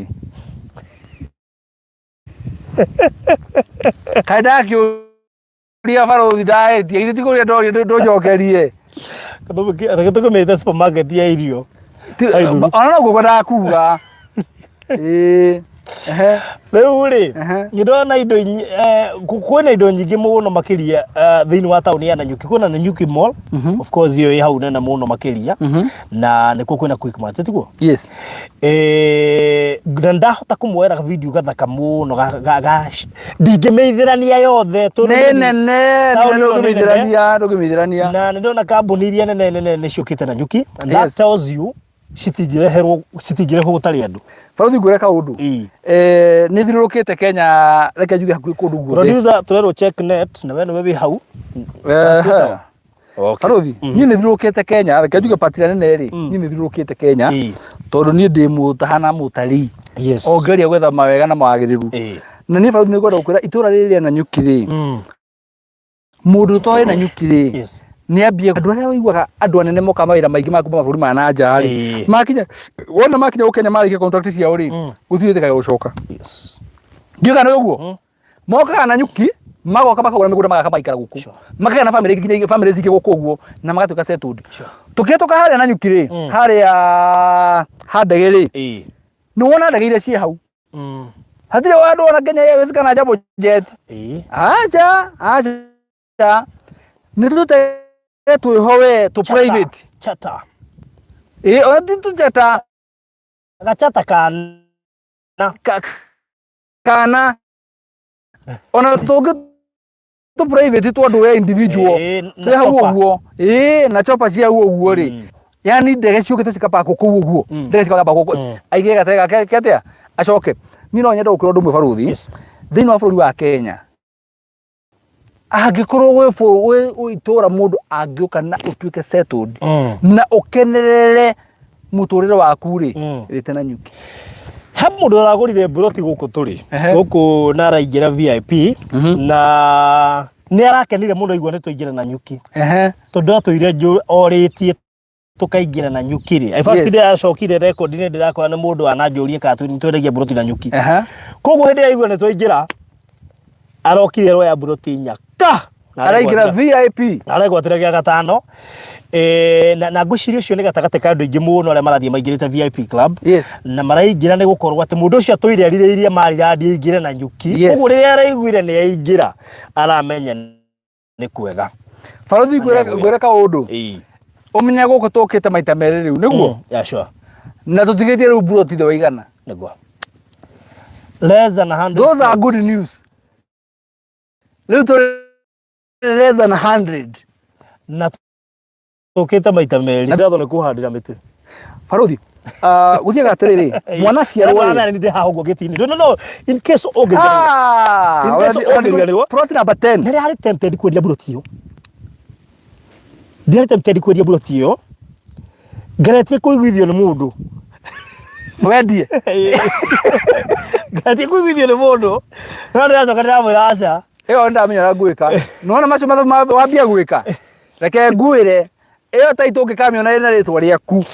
Kaĩ ndakĩũria barũthi ndaĩtie githĩ ti kũria ndoria ndũnjokerie. Reke tũkĩmĩte supermarket ya irio. Ona no ũguo ngwendaga kuga. Ĩĩ. Ehe. Rĩu rĩ, Ehe. nĩ ndona indo kwĩna indo nyingĩ mũno makĩria thĩinĩ wa taũni ya Nanyuki. Kwĩna Nanyuki Mall, of course ĩyo ĩ hau nene mũno makĩria, na nĩkuo kwĩna Quickmart, tiguo? Yes. Na ndahota kũmuoera video gathaka mũno ndingĩmĩithĩrania yothe tondũ Nĩ nene, taũni ĩno nĩ nene. ndũngĩmĩithĩrania, ndũngĩmĩithĩrania. Na nĩ ndona kambuni iria nene nene nĩ ciũkĩte Nanyuki, and that Yes. tells you citingĩreherwo citingĩrehwo gũtarĩ andũ. Barũthi ngwĩre kaũndũ. Ĩĩ. Nĩ thiũrũrũkĩte Kenya reke njuge hakuhĩ kũndũ guothe. Producer tũrerwo check net na we nĩwe wĩ hau. Ehe. Okay. Barũthi niĩ nĩ thiũrũrũkĩte Kenya reke njuge part ĩrĩa nene rĩ niĩ nĩ thiũrũrũkĩte Kenya tondũ niĩ ndĩ mũtaha na mũtarii. Yes. O ngeria gwetha mawega na mawagĩrĩru. Na niĩ barũthi nĩ ngwenda gũkwĩra itũra rĩrĩ rĩa Nanyuki rĩ mũndũ ũtoĩ Nanyuki rĩ Yes. nĩ ambie andũ arĩa ũiguaga andũ anene moka mawĩra maingĩ ma kuma mabũrũri ma na nja rĩ makinya wona makinya gũkũ Kenya marĩkia contract ciao rĩ gũtirĩ wĩtĩkaga gũcoka. Yes. Ndiũĩ kana nĩ ũguo. Mokaga Nanyuki magoka makagũra mĩgũnda magaka magaikara gũkũ. Makagĩa na family nginya family cingĩ gũkũ ũguo na magatuĩka settled. Tũkĩhetũka harĩa Nanyuki rĩ harĩa ha ndege rĩ nĩ wona ndege iria ciĩ hau. Hatirĩ handũ ona Kenya Airways kana Jambo Jet. Aca, aca. Nĩ tũtege twĩho we tũ private. Chata. Ĩĩ ona ti tũchata. Gachata kana. Kana. Ona tũngĩ tũ private twa andũ we individual. Ĩĩ, na Twĩ hau chopper. ũguo. Ĩĩ, na chopper cia hau ũguo rĩ. Yani ndege ciũkĩte cikapakwo kũu ũguo, ndege cikapakwo kũu, aige gatege gake ke atĩa, acoke. Niĩ no nyende gũkwĩra ũndũ ũmwe barũthi. Thĩinĩ wa bũrũri wa Kenya, angĩkorwo gwĩ gwĩ itũra mũndũ angĩũka na ũtuĩke settled na ũkenerere mũtũrĩre waku rĩ, rĩte na nyuki. He mũndũ ũragũrire mburoti gũkũ tũrĩ gũkũ na araingĩra VIP, na nĩ arakenire mũno aigua nĩ twaingĩra na nyuki, tondũ atũire orĩtie tũkaingĩra na nyuki rĩ. In fact, ndĩracokire rekondi-inĩ, ndĩrakora nĩ mũndũ ananjũrie kana nĩ twendagia mburoti na nyuki. Koguo hĩndĩ ĩrĩa aigua nĩ twaingĩra, arokire aroya mburoti nyaka na Araingĩra VIP. Na aregwatĩra gĩa gatano. Na ngwĩciria ũcio nĩ gatagatĩ ka andũ aingĩ mũno arĩa marathiĩ maingĩrĩte VIP club, na maraingĩra nĩ gũkorwo atĩ mũndũ ũcio atũire arirĩirie Maryland aingĩre na nyuki. Ũguo rĩrĩa araiguire nĩ aingĩra, aramenya nĩ kwega. Barũthi, ngwĩre kaũndũ. Ũmenye gũkũ tũkĩte maita merĩ rĩu nĩguo. Yeah, sure. Na tũtigĩtie rĩu mburoti thĩ wa 100. Nĩguo, less than 100. Those are good news. Rĩu tũrĩ less than 100. Na tũkĩte maita merĩ. Ngatho nĩ kũhandĩra mĩtĩ. Barũthi, gũthiaga atĩrĩrĩ, mwana ciarwo rĩ. Nĩ ndĩ haha ũguo gĩtĩ-inĩ. No, no, in case ũngĩriganĩrwo. In case ũngĩriganĩrwo. Plot number 10. Nĩ yarĩ tempted kwendia mburoti ĩyo. Ndiarĩ tempted kwendia mburoti ĩyo. Ngeretie kũiguithio nĩ mũndũ. Wendie. Ngeretie kũiguithio nĩ mũndũ. No ndĩracoka ndĩramwĩra aca. Ĩyo ndamenya ũrĩa ngwĩka. Nĩwona macio mathabu wambia gwĩka. Reke ngwĩre, ĩyo taitũ ũngĩkamĩona ĩna rĩtwa rĩaku,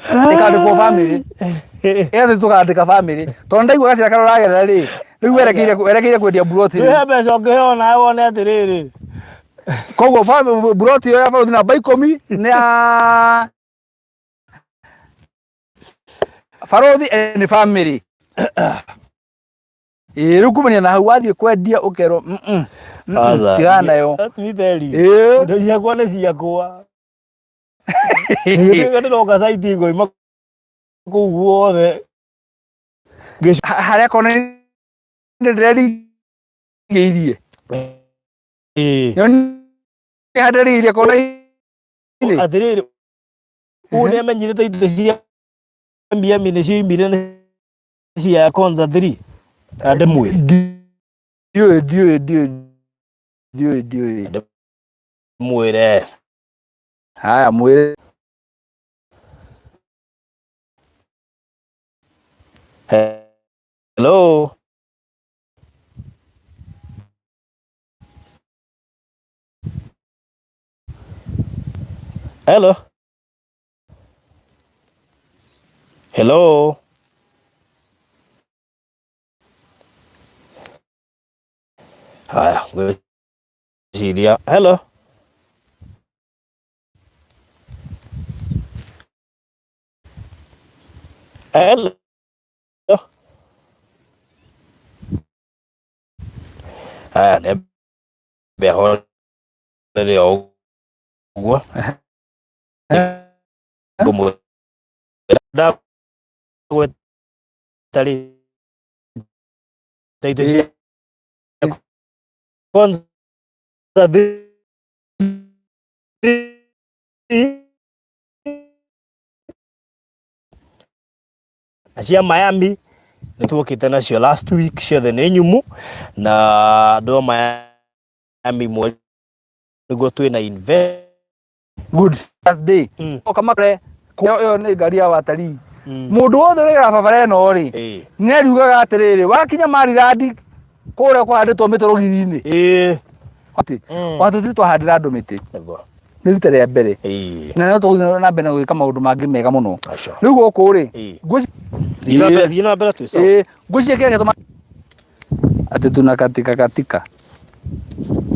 ĩkandĩkwo family. Ĩyo thĩ tũkandĩka family. Tondũ ndaigua gacĩra karĩa ũragerera rĩ, rĩu werekeire kwendia mburoti rĩu. He mbeca ũngĩheo nawe wone atĩrĩrĩ. Koguo mburoti ĩyo ya barũthi namba 10 nĩ ya barũthi and family. Ĩĩ, rĩu kumania na hau wathiĩ kwendia ũkerwo, Aca. tigana nayo. Let me tell you. Indo ciakwa nĩ ciakwa. Nĩgĩtuĩka ndĩroka site ngoima kũu guothe. Harĩa kona-inĩ ndĩrerigĩirie. Nĩ harĩa ndĩrerigĩirie kona-inĩ. Atĩrĩrĩ, ũũ nĩ amenyire ta indo cia Miami nĩcio imire nĩ cia Konza 3. Na ndĩmwĩre. Ndiũĩ, ndiũĩ, ndiũĩ, ndiũĩ, ndiũĩ. Ndĩmwĩre. Haya, mwĩre. Hello. Hello. Hello. Haya, ngwĩciria. Hello. Hello. Haya, nĩ horere o ũguo. Ngũmwĩra ndagweta rĩ, ta indo cia Konza 3 na cia Miami nĩ tuokĩte nacio last week, ciothe nĩ nyumu, na andũ a Miami mweri nĩguo twĩna invest. Good Thursday. Oka makore ĩyo nĩ ngari ya watalii. Mũndũ wothe ũrĩgera barabara ĩno rĩ, nĩ ariugaga atĩrĩrĩ, wakinya Maryland kũrĩa kũhandĩtwo mĩtĩ rũgiri-inĩ. Atĩ watũthiĩ twahandĩra andũ mĩtĩ. Nĩguo. Nĩ rita rĩa mbere. Na no tũgũthiĩ na mbere na gwĩka maũndũ mangĩ mega mũno. Aca. Rĩu gũkũ rĩ, Thiĩ na mbere, thiĩ na mbere twĩ sawa. Ngwĩciria kĩrĩa gĩtũma atĩ tunakatika katika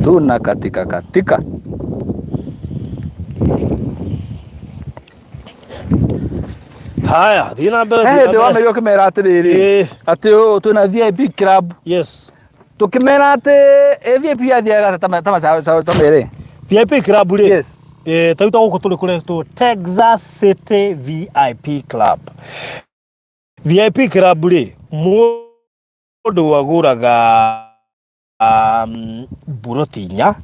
tunakatika katika. Haya, thiĩ na mbere, He thiĩ na hĩndĩ mbere. wamerirwo ũkĩmera atĩrĩrĩ, atĩ twĩna VIP club. Tũkĩmera atĩ VIP yathiaga atĩa ta mere? VIP club rĩ, ta rĩu ta gũkũ tũrĩ kũretwo Texas City VIP Club. VIP club rĩ, mũndũ agũraga mburoti 4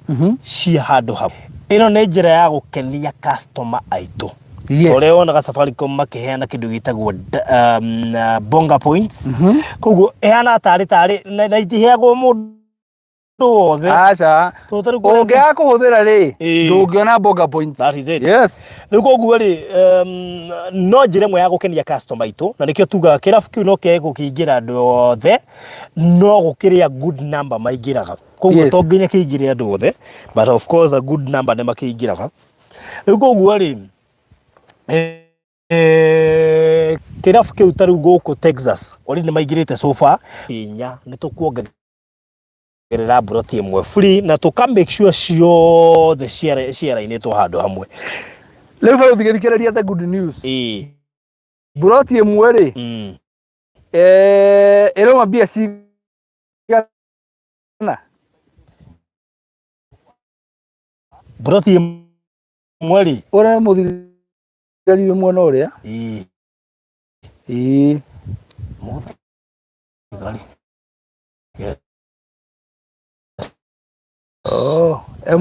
cia handũ hamwe. Ĩno nĩ njĩra ya gũkenia customer aitũ. Yes. Ũrĩa wonaga Safaricom makĩheana kĩndũ gĩtagwo bonga points. Koguo ĩhana tarĩ tarĩ na itiheagwo mũndũ wothe. Aca. Tondũ ta rĩu kũrĩa- Ũngĩaga kũhũthĩra rĩ, Ĩĩ. ndũngĩona bonga points. That is it. Yes. Rĩu koguo rĩ, no njĩra ĩmwe ya gũkenia customer aitũ, na nĩkĩo tugaga kĩrabu kĩu no kĩage gũkĩingĩra andũ othe, no gũkĩrĩ a good number maingĩraga. Koguo to nginya kĩingĩre andũ othe, but of course a good number nĩ makĩingĩraga. Rĩu koguo rĩ, kĩrabu kĩu ta rĩu gũkũ Texas, already nĩ maingĩrĩte so far inya, nĩ tũkuongerera mburoti ĩmwe free na tũka make sure ciothe ciarainĩtwo handũ hamwe. Rĩu barũthi gĩthikĩrĩria the good news. Ĩĩ. Mburoti ĩmwe rĩ, ĩrauma mbia cigana? Mburoti ĩmwe rĩ? Ũrĩa nĩ mũthigari wĩ mwena ũrĩa? Ĩĩ. Ĩĩ. Mũthigari. Yes. Oh, e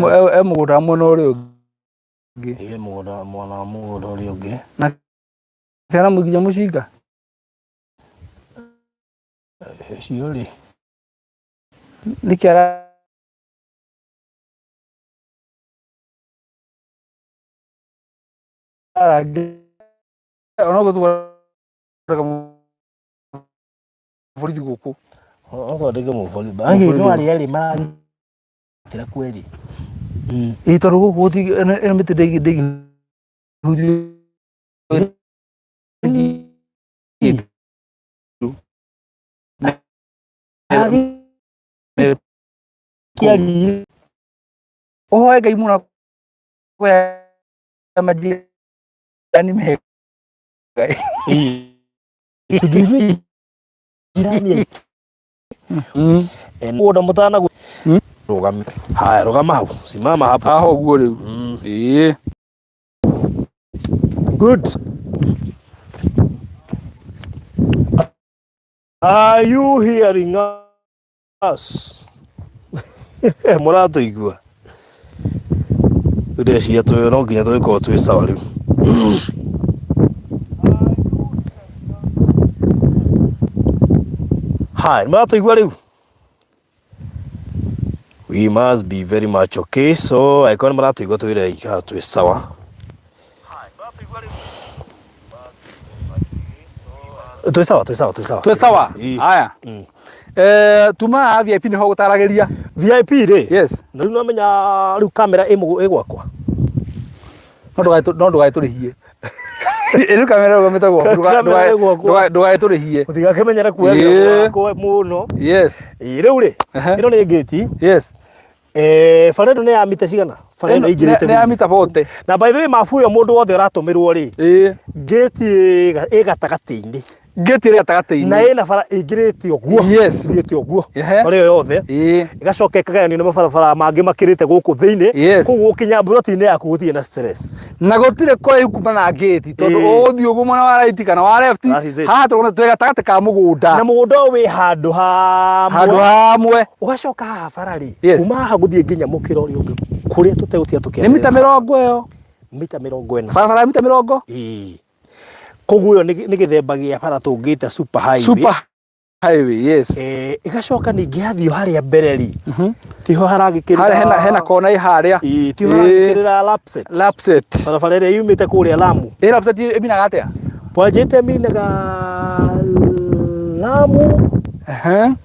mũgũnda mwena ũrĩa ũngĩ. Ĩĩ, mũgũnda mwena wa mũgũnda ũrĩa ũngĩ. Na kĩana nginya mũcinga? Ũcio rĩ. Nĩkĩ ara ona ũguo twandĩka mũborithi gũkũ. No twandĩke mũborithi. Hihi no arĩa erĩ maragitĩra kweri? Ĩĩ tondũ gũkũ gũtingĩ ĩno mĩtĩ ndĩngĩhutio. Ũhoe Ngai mũno akũhe majirani mega. Tondũ ithuĩ jirani aitũ. Mũgũnda mũtanagũ rũgame. Haya, rũgama hau. Simama hapo. Haha ũguo rĩu. Ĩĩ. Good. Are you hearing us? Mũratũigua? Rĩu ndĩreciria twĩ no nginya tũgĩkorwo twĩ sawa rĩu. Haya, nĩmũratũigua rĩu? We must be very much okay. So, angĩkorwo nĩmũratũigua twĩrei kana twĩ sawa. Twĩ sawa, twĩ sawa, twĩ sawa. Twĩ sawa. Ĩĩ. Haya. Tuma haha VIP nĩho gũtaragĩria. VIP rĩ? Yes. Na rĩu nĩwamenya rĩu kamera ĩ gwakwa. No ndũgagĩtũrĩhie. Rĩu kamera ĩrũgamĩte gwaku, Kamera ĩ gwakwa. ndũgagĩtũrĩhie. Mũtigakĩmenyere kuoya Ĩĩ. gwakwa mũno. Yes. Ĩĩ, rĩu rĩ, Ehe. ĩno nĩ ngĩti. Yes. Bara ĩno nĩ ya mita cigana? Bara ĩno ĩingĩrĩte Nĩ ya thĩinĩ. mita bote. Na by the way mabu ĩyo mũndũ wothe ũratũmĩrwo rĩ, Ĩĩ. ngĩti ĩ gatagatĩ-inĩ. Ngĩti ĩrĩ gatagatĩ-inĩ. Na ĩna bara ĩingĩrĩte ũguo. Yes. Ĩthiĩte ũguo. Ehe. Bara ĩyo yothe. Ĩĩ. Ĩgacoka ĩkagayanio nĩ mabarabara mangĩ makĩrĩte gũkũ thĩinĩ. Yes. Koguo gũkinya mburoti-inĩ yaku gũtirĩ na stress. Na gũtirĩ kũraihu kuma na ngĩti tondũ Ĩĩ. ũgũthiĩ ũguo mwena wa right kana wa left. That is it. Haha tũrona twĩ gatagatĩ ka mũgũnda. Na mũgũnda ũyũ wĩ handũ hamwe. Handũ hamwe. Ũgacoka haha bara rĩ, Yes. kuma haha gũthiĩ nginya mũkĩra ũrĩa ũngĩ kũrĩa tũtegũtiga tũkĩanĩrĩra. Nĩ mita mĩrongo ĩyo. Mita 40. Barabara ya mita mĩrongo? Ĩĩ. Koguo ĩyo nĩ gĩthemba gĩa bara tũngĩta super highway. Super highway, yes. Ĩgacoka ningĩ yathiĩ harĩa mbere rĩ, tiho haragĩkĩrĩra Harĩa hena kona ĩ harĩa. Ĩĩ, tiho haragĩkĩrĩra Lapsset. Lapsset. Barabara ĩrĩa yumĩte kũrĩa Lamu. Ĩ Lapsset ĩminaga atĩa? Bwanjĩte ĩminaga Lamu. Ehe.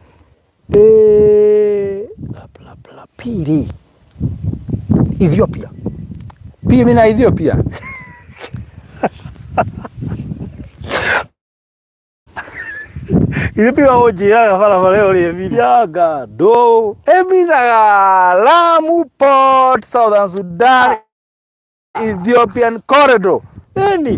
Lap, lap, lap, P rĩ. Ethiopia. P ĩminaga Ethiopia. Ithuĩ tiga ũnjĩraga barabara ĩyo rĩ ĩminaga ndũ. Ĩminaga Lamu Port, Southern Sudan, Ethiopian Corridor. Ĩni.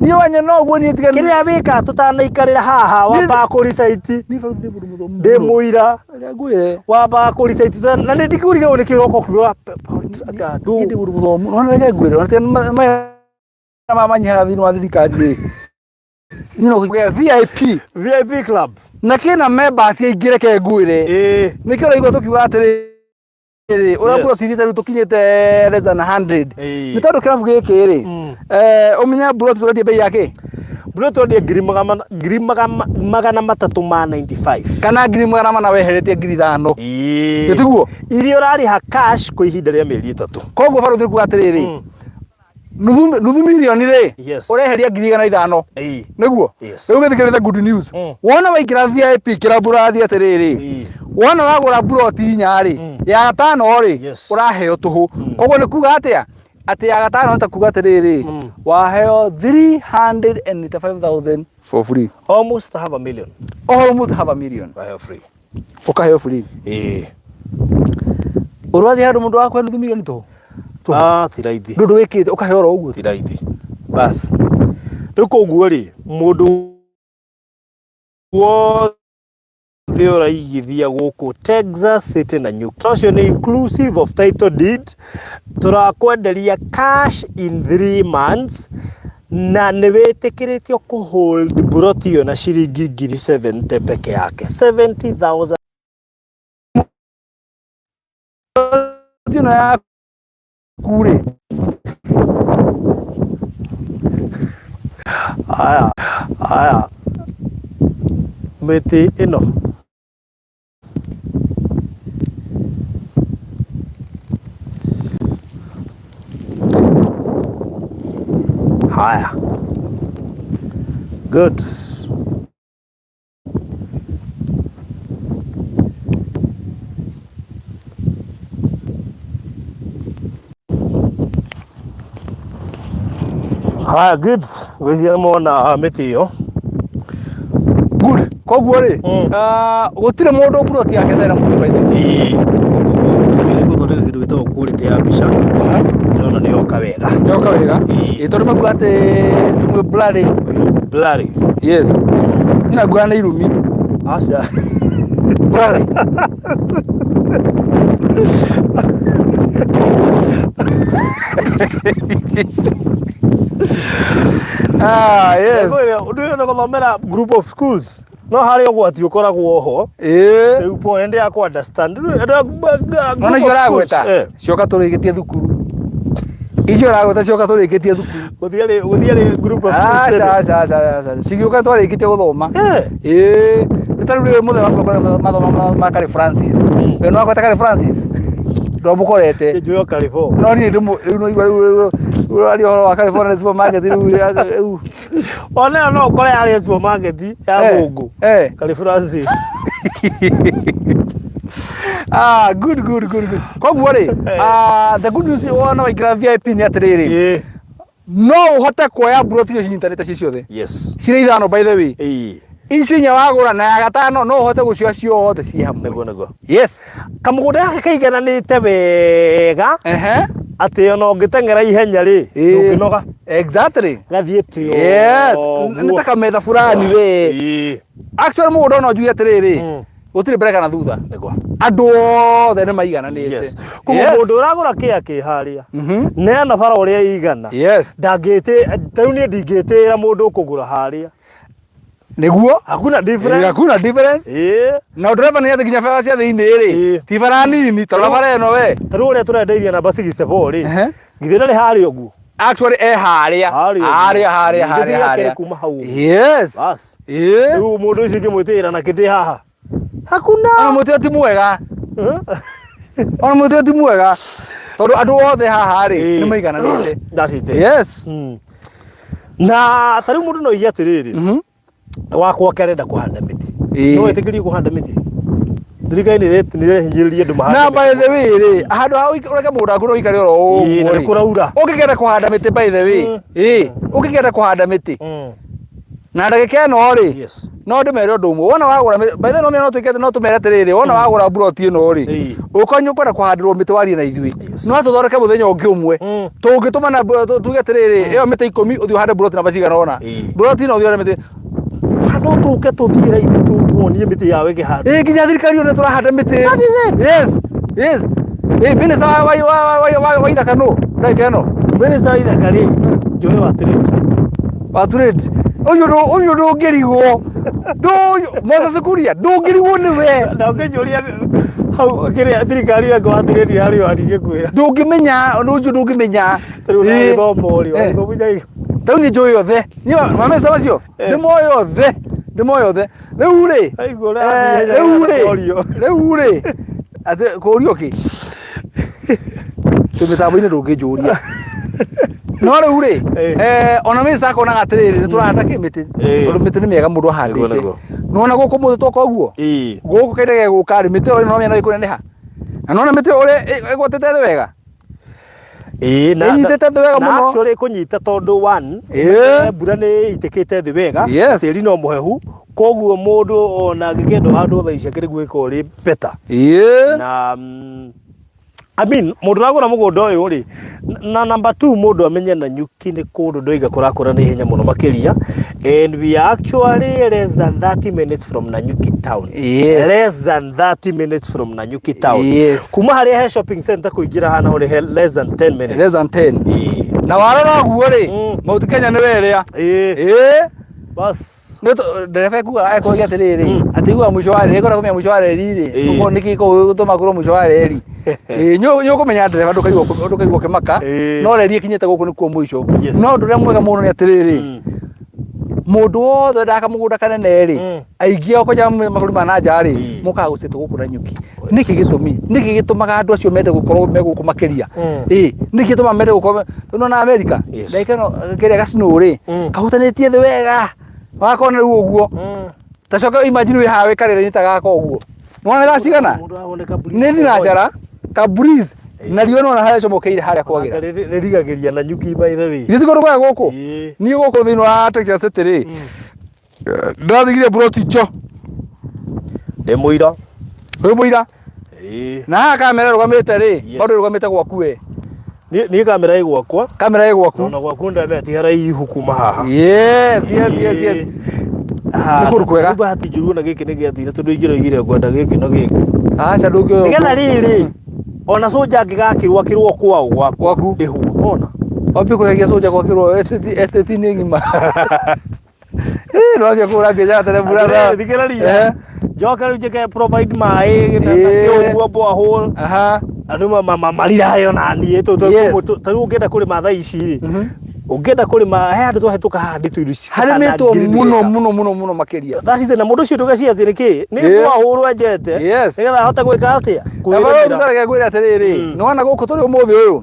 Niĩ wanya no ũguo niĩ tiga Kĩrĩa wĩkaga tũtanaikarĩra haha wambaga kũ recite. Niĩ barũthi ndĩ mũndũ mũthomu Ndĩ mũno. mũira. Reke ngwĩre. Wambaga kũ recite na nĩ ndikũriganĩrwo nĩ kĩroko kiuga port anga ndũ. Niĩ ndĩ mũndũ mũthomu. Nĩwona reke ngwĩre. Ona tiga maya manyihaga thĩinĩ wa thirikari rĩ. Niĩ no kũgĩa VIP. VIP club. Na kĩna members aingĩ reke ngwĩre. Ĩĩ. Nĩkĩo ũraigua tũkiuga atĩrĩ. Rĩ ũrĩa Yes. mburoti ithe rĩu tũkinyĩte less than 100. Ĩĩ. Nĩ tondũ kĩrabu gĩkĩ rĩ, ũmenye mburoti tũrendia bei ya kĩ? Mburoti twendia ngiri 395. Kana 400,000 weheretie 5,000. Ĩĩ. Tiguo? Iria ũrarĩha cash kwa ihinda rĩa mĩeri 3. Koguo barũthi kuga atĩrĩrĩ, nuthu mirioni rĩ, Yes. ũreheria 500,000. Ĩĩ. Nĩguo? Yes. Rĩu gĩthikĩrĩrie good news. Wona waingĩra VIP kĩrabu ũrathiĩ atĩrĩrĩ, wona wagũra mburoti 4 rĩ, ya gatano rĩ, Yes. ũraheo tũhũ. Koguo nĩ kuga atĩa? Atĩ ya gatano nĩ ta kuga atĩrĩrĩ, waheo 385,000 for free. Almost half a million. Almost half a million. Waheo free. Ũkaheo free. Ĩĩ. Ũrathiĩ handũ mũndũ wakũhe nuthu mirioni tũhũ? Ah, ti raithi. Ndũndũ wĩkĩte ũkaheo oro ũguo. Ti raithi. Bas. Rĩu koguo rĩ, mũndũ wothe ũraigithia gũkũ Texas City na Nyuki, ũcio nĩ inclusive of title deed, tũrakwenderia cash in 3 months na nĩ wĩtĩkĩrĩtio kũ hold mburoti ĩyo na ciringi 70,000 peke yake, 70,000. Ĩno yaku rĩ. Aya, aya. Mĩtĩ ĩno. Haya. Good. Haya, good. Ngwĩciria nĩmwona mĩtĩ ĩyo. Good. Koguo rĩ, gũtirĩ mũndũ mburoti yake ĩtarĩ na mũtĩ by the way. Ĩĩ, gũthondeka kĩndũ gĩtagwo quality ya mbica, ndĩrona nĩ yoka wega. Yoka wega. Ĩĩ. Ĩĩ, tondũ makuga atĩ tumwe blurry. Blurry. Yes. Ina nguga nĩ irumi. Aca. Blurry. Ah, yes. Ũndũ ũyũ nĩ gũthomera group of schools. No harĩ ũgwati ũkoragwo ho. Ĩĩ. Rĩu pole ndĩ akũ understand. Rĩu andũ a group Nona icio of schools, ũragweta cioka tũrĩkĩtie thukuru. Icio ũragweta cioka tũrĩkĩtie thukuru. Gũthiarĩ group of schools Aca, tene. aca, aca, aca. Cigĩũka twarĩkĩtie gũthoma. Eh. Ĩĩ. Nĩ ta rĩu rĩrĩ mũthenya wakwa kũrĩa mathoma ma Karĩ Francis. We nĩ wakweta Karĩ Francis? Ndwamũkorete. Njũĩ o Carrefour. No niĩ ndĩmũ rĩu no igua rĩu ũraria ũhoro wa Carrefour na supermarket rĩu rĩu. Ona no ũkore yarĩ supermarket ya Mũngũ. Karĩ Francis. Ah, good, good, good, good. Koguo rĩ, the good news wona waingĩra VIP nĩ atĩrĩrĩ, Ĩĩ. no ũhote kuoya mburoti icio cinyitanĩte ci ciothe. Yes. Cirĩ 5 by the way. Ĩĩ. Icio 4 wagũra na ya gatano no ũhote gũcioya ciothe ciĩ hamwe. Nĩguo, nĩguo. Yes. Kamũgũnda gaka kaigananĩte wega. Ehe. Atĩ ona ũngĩteng'era ihenya rĩ, Ĩĩ. ndũngĩnoga. Exactly. Gathiĩte Yes. ũguo. Nĩ ta kametha fulani we. Ĩĩ. Actually mũgũnda no njuge atĩrĩrĩ, gũtirĩ mbere kana thutha. Nĩguo. Andũ othe nĩ maigananĩte. Yes. Koguo mũndũ ũragũra kĩa kĩ harĩa, neana bara ũrĩa ĩigana. Yes. Ndangĩtĩ, ta rĩu niĩ ndingĩtĩĩra mũndũ ũkũgũra harĩa. Nĩguo. Hakuna difference. Hakuna difference. Ĩĩ. Na driver nĩ atĩ nginya bara cia thĩinĩ rĩ, Ĩĩ. ti bara nini, ta bara ĩno we. Ta rĩu ũrĩa tũrendeirie namba 64 rĩ, Ehe. githĩ ndarĩ harĩa ũguo? Actually e harĩa. Harĩa ũguo. Harĩa, harĩa, Githĩ harĩa, gĩakĩrĩ harĩa. kuma hau ũguo? Yes. Bas. Ĩĩ. Rĩu mũndũ ũcio ingĩmwĩtĩĩra na kĩndĩ haha. Hakuna. Ona mũtĩ ti mwega. Ona mũtĩ ti mwega. Tondũ andũ othe haha rĩ, Ĩĩ. nĩ maigananĩte. That is it. Yes. Na ta rĩu mũndũ no oige atĩrĩrĩ, wakwa ke arenda kũhanda mĩtĩ. Ĩĩ. No wĩtĩkĩrie kũhanda mĩtĩ? Thirikari nĩ ĩrehinyĩrĩria andũ mahande Na mĩtĩ. by the way rĩ, handũ ha ũreke mũgũnda waku no ũikare oro ũguo Ĩĩ, na rĩ. nĩ kũraura. Ũngĩkenda kũhanda mĩtĩ by the way, ĩĩ, ũngĩkenda kũhanda mĩtĩ. Na ndagĩka ĩno rĩ, Yes. no ndĩmere ũndũ ũmwe. Wona wagũra by the way no no twĩke no tũmere atĩrĩrĩ, wona wagũra mburoti ĩno rĩ, Ĩĩ. ũkorwo nĩ ũkwenda kũhandĩrwo mĩtĩ warie na ithuĩ. Yes. No tũthondeke mũthenya ũngĩ ũmwe. Tũngĩtũmana tuge atĩrĩrĩ, ĩyo mĩtĩ 10 ũthiĩ ũhande mburoti namba cigana ũna. Ĩĩ. Mburoti ĩno ũthiĩ ũhande mĩtĩ. No tũke tũthiĩ raihu tuonie mĩtĩ yao ĩkĩhandwo. Ĩĩ, nginya thirikari ĩyo nĩ tũrahanda mĩtĩ. That is it. Yes. Yes. Ĩĩ, minister wa ithaka nũ? Ndagĩka ĩno. Minister wa ithaka rĩ, Njũĩ wa trade. Wa trade. Ũyũ ũyũ ndũngĩrigwo. Ndũ Moses Kuria ndũngĩrigwo nĩwe. Na ũngĩnjũria Hau kĩrĩa thirikari yakwatire harĩ o ndingĩkwĩra. Ndũngĩmenya ũndũ ũcio ndũngĩmenya. Tarĩu Ĩĩ. ũragĩthoma ũrĩ Eh. wagĩthomithia Tarĩu niĩ njũĩ othe. Niĩ mamĩca macio ndĩmoĩ othe. Ndĩmoĩ othe. Rĩu rĩ. Aigua ũrĩa athiĩ ihenya Rĩu rĩ. kũrio. Rĩu rĩ. Atĩ kũrio kĩ? Twĩ mĩtambo-inĩ ndũngĩnjũria. No rĩu rĩ, ona mĩca akonaga atĩrĩrĩ nĩ tũrahanda kĩ mĩtĩ. Tondũ mĩtĩ nĩ mĩega mũndũ ahandĩte. Nĩguo. Nĩwona gũkũ mũthĩ twoka ũguo? Gũkũ kahinda gegũka rĩ, mĩtĩ ĩyo nĩwona no ĩkũneneha. Na nĩwona mĩtĩ ĩyo ũrĩa ĩgwatĩte thĩ wega? Ĩĩ na Ĩnyitĩte thĩ wega na mũno. actually kũnyita tondũ one mbura nĩ ĩitĩkĩte thĩ wega tĩri no mũhehu koguo mũndũ ona angĩkĩenda handũ thaa ici akĩrĩ gwĩka ũrĩ better. Na I mean mũndũ ũragũra mũgũnda ũyũ rĩ na number 2 mũndũ amenye Nanyuki nĩ kũndũ ndoiga kũrakũra na ihenya mũno makĩria and we are actually less than 30 minutes from Nanyuki town. Less than 30 minutes from Nanyuki town. Kuma harĩa he shopping center kũingĩra haha naho nĩ he less than 10 minutes. Less than 10. Na warora ũguo rĩ, Mount Kenya nĩ werĩa. Ĩĩ. Bas. Ndereba ekuga ekũria atĩrĩrĩ, atĩ iguaga mũico wa reri, ĩkoragwo kũmenya mũico wa reri rĩ, ũguo nĩkĩ gĩgũtũma kũrwo mũico wa reri. Ĩĩ nĩ ũkũmenya ndereba ndũkaigua ndũkaigua ũkĩmaka, no reri ĩkinyĩte gũkũ nĩkuo mũico. No ũndũ ũrĩa mwega mũno nĩ atĩrĩrĩ, mũndũ wothe wendaga kamũgũnda kanene rĩ, aingĩ ao kwanja mabũrũri ma na nja rĩ, mokaga gũcetwo gũkũ Nanyuki. Nĩkĩ gĩtũmi? Nĩkĩ gĩtũmaga andũ acio mende gũkorwo me gũkũ makĩria? Ĩĩ, nĩkĩ gĩtũmaga mende gũkorwo tondũ nĩwona Amerika, ndagĩka ĩno kĩrĩa ga snow rĩ, kahutanĩtie thĩ wega, wakona rĩu ũguo. Ta coka imagine wĩ haha wĩ karĩra-inĩ ta gaka ũguo. Nĩwona nĩ thaa cigana? Nĩ thinacara, ka breeze, na riũa nĩwona harĩa rĩcomokeire harĩa kwagĩra. Rĩrigagĩria Nanyuki by the way. Githĩ ti kũndũ kwega gũkũ? Niĩ gũkũ thĩinĩ wa Texas City rĩ, ndĩrathigire mburoti njo. Ndĩ mũira. Wĩ mũira? Na haha kamera ĩrũgamĩte rĩ, bado ĩrũgamĩte gwaku we. Niĩ kamera ĩ gwakwa. Kamera ĩ gwaku. Ona gwaku ndamenya ti haraihu kuma haha. Yes, yes, yes, yes. Nĩ kũndũ kwega. Rĩu bahati njũru ona gĩkĩ nĩ gĩathire tondũ ingĩroigire ngwenda gĩkĩ na gĩkĩ. Aca ndũngĩoya. Nĩgetha rĩrĩ ona cũnja angĩgakĩrwo akĩrwo kwao gwaku ndĩhwo ona. Wambie kũgeria cũnja gwakĩrwo estate-inĩ ng'ima. Nĩwathiĩ kũhũra biacara tene brother. Atĩrĩrĩ, thikĩrĩria. Njoke rĩu njĩke provide maĩ na na kĩũguo borehole. Andũ marirayo na niĩ ta rĩu ũngĩenda kũrĩma thaa ici rĩ, ũngĩenda kũrĩma he handũ twahĩtũka haha ndĩtũ irio Harĩmĩtwo mũno mũno mũno mũno makĩria. That is it, na mũndũ ũcio ndũgeciria atĩ nĩkĩ nĩ borehole enjete nĩgetha ahote gwĩka atĩa? Kwĩrĩmĩra. Reke ngwĩre atĩrĩrĩ, nĩwona gũkũ tũrĩ ũmũthĩ ũyũ,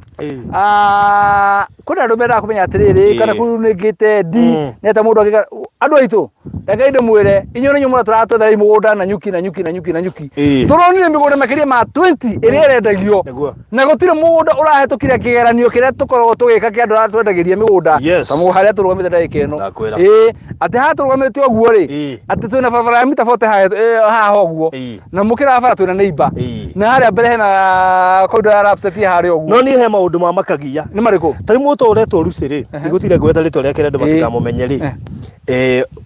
kwĩna andũ mendaga kũmenya atĩrĩrĩ kana kũu nĩ ngĩte ndi nĩ atĩa mũndũ angĩka andũ aitũ rekei ndĩmwĩre inyuĩ nĩ inyuĩ mũratũratwetherei mũgũnda na nyuki na nyuki na nyuki na nyuki tũronire mĩgũnda makĩria ma 20 ĩrĩa ĩrendagio na gũtirĩ mũgũnda ũrahĩtũkire kĩgeranio kĩrĩa tũkoragwo tũgĩka kĩa andũ arĩa twendagĩria mĩgũnda ta harĩa tũrũgamĩte ndagĩka ĩno ĩĩ atĩ haha tũrũgamĩte ũguo rĩ atĩ twĩna barabara ya mita 40 haha ũguo na mũkĩra wa bara twĩna neighbor na harĩa mbere hena corridor ya Lapset harĩa ũguo. No niĩ he maũndũ mamakagia. Nĩ marĩkũ? Ta rĩu mũtũ ũretwo Lucy rĩ, ndigũtinda ngĩgweta rĩtwa rĩake andũ matikamũmenye rĩ,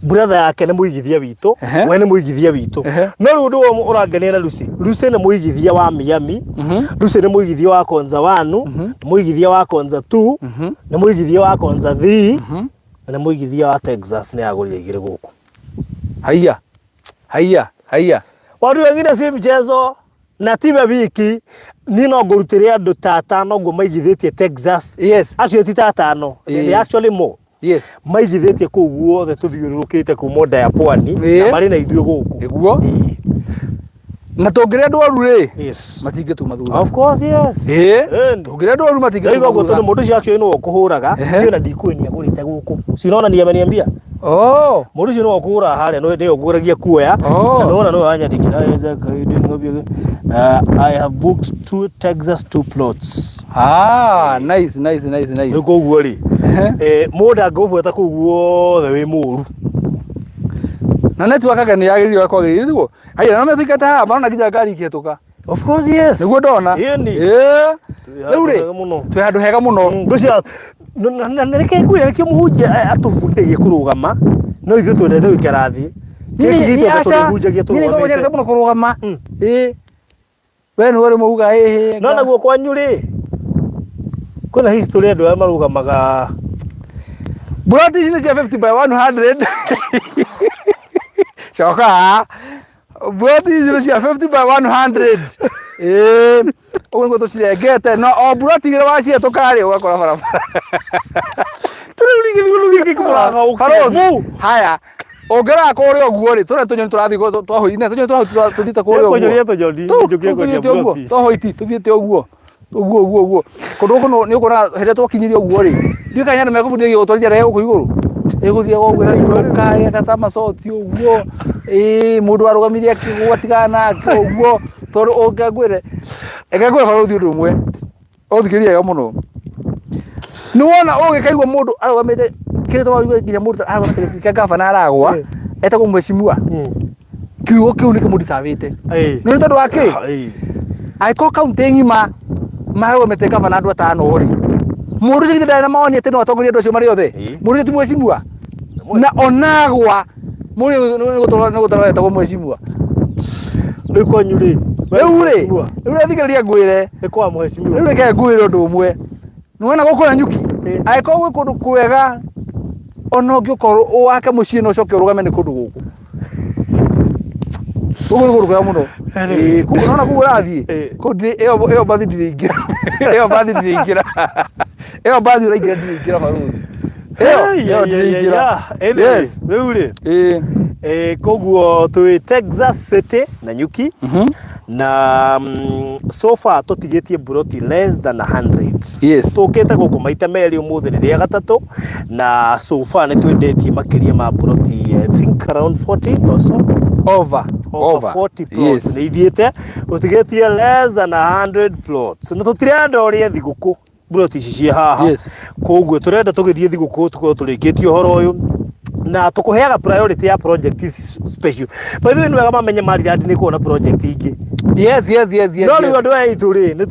brother yake nĩ mũigithia witũ, we nĩ mũigithia witũ. No rĩu ũndũ ũyũ ũrangenia na Lucy, Lucy nĩ mũigithia wa Miami, Lucy nĩ mũigithia wa Konza 1, nĩ mũigithia wa Konza 2, nĩ mũigithia wa Konza 3, na nĩ mũigithia wa Texas nĩ agũrire igĩrĩ gũkũ. Haiya. Haiya, haiya. Watu wengine si mchezo na tiwe wiki niĩ no ngũrutĩre andũ ta atano ũguo maigithĩtie Texas. Actually ti ta atano, they actually more. Maigithĩtie kũu guothe tũthiũrũrũkĩte kuma onda ya pwani na marĩ na ithuĩ gũkũ. Nĩguo. Na tũngĩrĩa ndwaru rĩ, matingĩtuma thutha. Of course, yes. Tũngĩrĩa ndwaru matingĩtuma thutha. Ũguo tondũ mũndũ ũcio actually nĩwe ũkũhũraga, niĩ ona ndikũĩ nĩ agũrĩte gũkũ. Si unaona ni ameniambia? Mũndũ ũcio nĩwe ũkũgũraga harĩa, nĩwe ũkũgeragia kuoya. Na nĩwona nĩwe wanyandĩkĩra, Isaac, how you doing? Hope you're good. I have booked 2 Texas 2 plots. Nice, nice, nice, nice. Rĩu koguo rĩ, mũndũ angĩgũbuata kũu guothe wĩ mũru. Na network anga nĩ yagĩrĩire kwagĩrĩire nĩguo? Haiya, na metũingate haha marona nginya ngari ikĩhetũka. Of course, yes. Nĩguo ndona. Ĩni. Rĩu rĩ, twĩ handũ hega mũno. Ngwĩciria na reke ngwĩre nĩkĩo mũhunjia atũbundithagia kũrũgama no ithuĩ twendete gũikara thĩ. Gĩkĩ gitũ anga tũrĩhunjagia tũrũgamĩte. Niĩ mũno kũrũgama. Ĩĩ. We nĩwe rĩmwe uga ĩhĩ. No naguo kwanyu rĩ, kwĩna history andũ arĩa marũgamaga. Mburoti ici nĩ cia 50 by 100. Coka. Mburoti ici nĩ cia 50 by 100. Ĩĩ, ũguo nĩguo tũcirengete no o mburoti igĩrĩ wacihetũka rĩ ũgakora barabara. Rĩu gĩthurano gĩkĩ kĩmũraga Barũthi, haya ũngĩrora kũrĩa ũguo rĩ tũrĩa tũnyoni tũrathiĩ twahũi tũnyoni tũthiĩte kũrĩa ũguo. Kwenyeria tũnyoni, Tũu, njũkĩ tũu kwendia tũthiĩte ũguo mburoti. twahoiti tũthiĩte ũguo ũguo ũguo ũguo kũndũ gũkũ nĩ ũkuona hĩndĩ ĩrĩa twakinyirie ũguo rĩ ndiũĩ kana andũ mekũbundithia gũtwarithia ndege gũkũ igũrũ ĩgũthiaga ũguo ĩgathiũrũrũka ĩgacama coti ũguo ĩĩ mũndũ arũgamirie akĩgũa tigana nake ũguo tondũ ũngĩngwĩre reke ngwĩre barũthi ũndũ ũmwe ũthikĩrĩrie wega mũno nĩ wona ũgĩkaigua mũndũ arũgamĩte kĩrĩa twaigua nginya mũndũ arũgamĩte gĩtĩ kĩa gavana aragwa etagwo mheshimiwa kiugo kĩu nĩ kĩmũdicavĩte nĩ tondũ wa kĩ angĩkorwo kaunti ng'ima marũgamĩte gavana andũ atano rĩ mũndũ ũcio githĩ ndarĩ na mawoni atĩ no atongorie andũ acio marĩ othe mũndũ ũcio ti mheshimiwa na onagwa mũndũ nĩ gũtũra etagwo mheshimiwa. Rĩu kwanyu rĩ rĩu rĩ rĩu rĩ thikĩrĩria ngwĩre. Nĩ kwa mheshimiwa. Rĩu reke ngwĩre ũndũ ũmwe, nĩwona gũkũ na nyuki angĩkorwo gwĩ kũndũ kwega ona ũngĩũka wake mũciĩ na ũcoke ũrũgame nĩ kũndũ gũkũ gũkũ nĩ kũndũ kwega mũno. Ĩĩ, kũu nona kũu ũrathiĩ kũu ĩyo ĩyo mbathi ndĩrĩingĩra, ĩyo mbathi ndĩrĩingĩra, ĩyo mbathi ũraingĩra ndĩrĩingĩra barũthi ĩyo ĩyo ndĩrĩingĩra. Yes. Rĩu rĩ koguo twĩ Texas City na nyuki na so far tũtigĩtie mburoti less than 100. Tũkĩte gũkũ maita merĩ, ũmũthĩ nĩ rĩa gatatũ, na so far nĩ twendetie makĩria ma mburoti, I think around 40 or so. Over. Over 40 plots nĩ ithiĩte, tũtigĩtie less than 100 plots na tũtirenda ũrĩe thigũkũ mburoti ici ciĩ haha. Koguo tũrenda tũgĩthiĩ thigũkũ tũkorwo tũrĩkĩtie ũhoro ũyũ na tũkũheaga priority ya project ici special. By the way, nĩ wega mamenye Maryland nĩ kuona project ingĩ. No rĩu andũ aya aitũ rĩ nĩ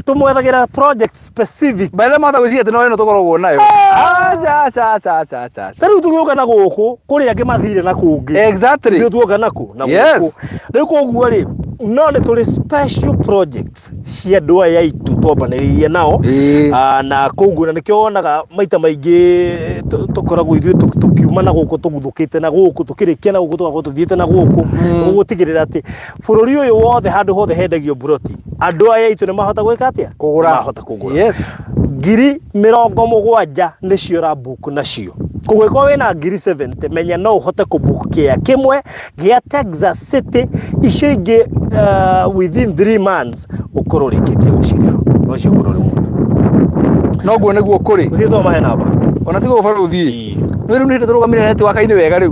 tũmwethagĩra project specific. By the way, mahota gwĩciria atĩ no ĩno tũkoragwo nayo. Aca aca aca aca aca aca. Ta rĩu tũgĩũka na gũkũ kũrĩ angĩ mathire na kũngĩ. Ithuĩ tuoka naku na gũkũ. Rĩu koguo rĩ no nĩ tũrĩ special projects cia andũ aya aitũ twambanĩrĩirie nao. Ah, na koguo na nĩkĩo wonaga maita maingĩ tũkoragwo ithuĩ tũkiuma na gũkũ tũguthũkĩte na gũkũ tũkĩrĩkia na gũkũ tũgakorwo tũthiĩte na gũkũ gũtigĩrĩra atĩ bũrũri ũyũ wothe handũ hothe hendagio mburoti andũ aya aitũ nĩ mahota gwĩka atĩa? Kũgũra. Nĩ mahota kũgũra. 70,000 nĩcio ũrabook nacio, koguo ĩkorwo wĩna 70,000 menya no ũhote kũbook kĩea kĩmwe gĩa Texas City, icio ingĩ within 3 months ũkorwo ũrĩkĩtie gũcirĩha ũcio ũkorwo ũrĩ mwega. Noguo nĩguo kũrĩ. Ũthiĩ thoma he namba. Ona tiga ũbarũthi. Nĩ rĩu nĩ hĩndĩ tũrũgamire netiwaka-inĩ wega rĩu.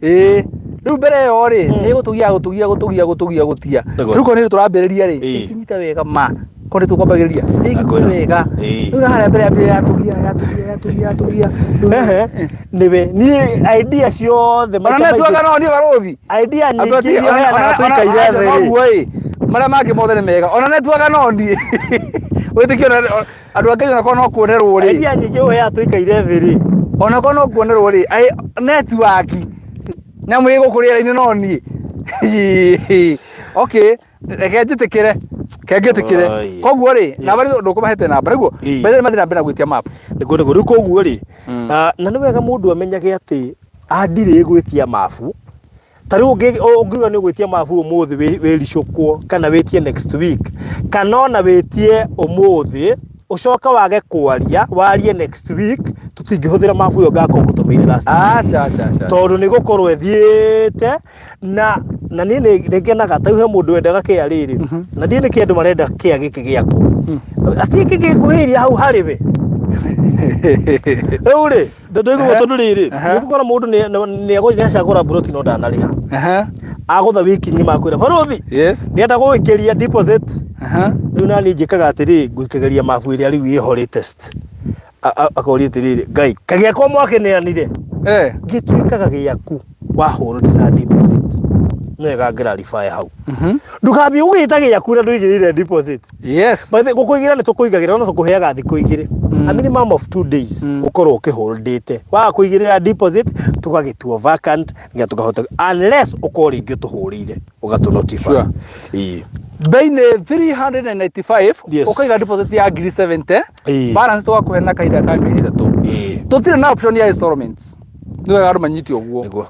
Ĩĩ. Rĩu mbere ĩyo rĩ nĩ gũtũgia gũtũgia gũtũgia gũtũgia gũtia. Rĩu korwo nĩ hĩndĩ tũrambĩrĩria rĩ ĩkinyite wega ma. Korwo nĩ tũkwambagĩrĩria ĩkinyite wega. Rĩu harĩa mbere yambĩrĩria yatũgia yatũgia yatũgia yatũgia. Ehe. Nĩwe niĩ idea ciothe Ona maita netiwaka maingĩ no niĩ barũthi. Idea nyingĩ iria ũheanaga tũikaire thĩ rĩ. Noguo ĩ marĩa mangĩ mothe nĩ mega ona netiwaka no niĩ wĩtĩkio ona andũ a Ngai onakorwo no kuonerwo rĩ. Idea nyingĩ ũheaga tũikaire thĩ rĩ. Onakorwo no kuonerwo rĩ netiwaki nyamũ ĩ gũkũ rĩera-inĩ no niĩ. Okay, reke njĩtĩkĩre, reke njĩtĩkĩre. Koguo rĩ namba ndũkũmahete namba nĩguo mbere mathiĩ na mbere na gwĩtia map. Nĩguo nĩguo rĩu koguo rĩ na nĩ wega mũndũ amenyage atĩ andirĩ gwĩtia mabu. Ta rĩu ũngiuga nĩ ũgwĩtia mabu ũmũthĩ wĩricũkwo kana wĩtie next week kana ona wĩtie ũmũthĩ ũcoke wage kwaria warie next week, tũtingĩhũthĩra mabu ĩyo ngakorwo ngũtũmĩire last week. Aca aca aca. Tondũ nĩ gũkorwo ĩthiĩte na niĩ nĩ ngenaga ta rĩu he mũndũ wendaga kĩa rĩrĩ na niĩ nĩkĩ andũ marenda kĩa gĩkĩ gĩakwa atĩ gĩkĩ gĩkuhĩrĩria hau harĩ we rĩu rĩ ndoigua tondũ rĩrĩ nĩ ũgũkora mũndũ nĩ acagũra mburoti no ndanarĩha agũtha wiki ng'ima akwĩra barũthi ndĩrenda gũgĩkĩria deposit. Rĩu nani njĩkaga atĩrĩ, ngũikagĩria mabu ĩrĩa rĩu ĩho latest. Akoria atĩrĩrĩ, Ngai kagĩakwa mwakĩneanire gĩtuĩkaga gĩaku wahũrwo na deposit no ĩgangĩra hau ndũkambie gũgĩta gĩaku na ndũigĩrĩire deposit. By the gũkũigĩra nĩ tũkũigagĩra no tũkũheaga thikũ 2, a minimum of 2 days ũkorwo ũkĩholdĩte. Waga kũigĩrĩra deposit tũgagĩtua vacant nginya tũkahota, unless ũkorwo rĩngĩ ũtũhũrĩire ũgatũ notify. Ĩĩ. Bei nĩ 395. Ũkaiga deposit ya 70,000. Balance tũgakũhe na kahinda ka mĩeri 3. Tũtirĩ na option ya installments, nĩ wega andũ manyite ũguo.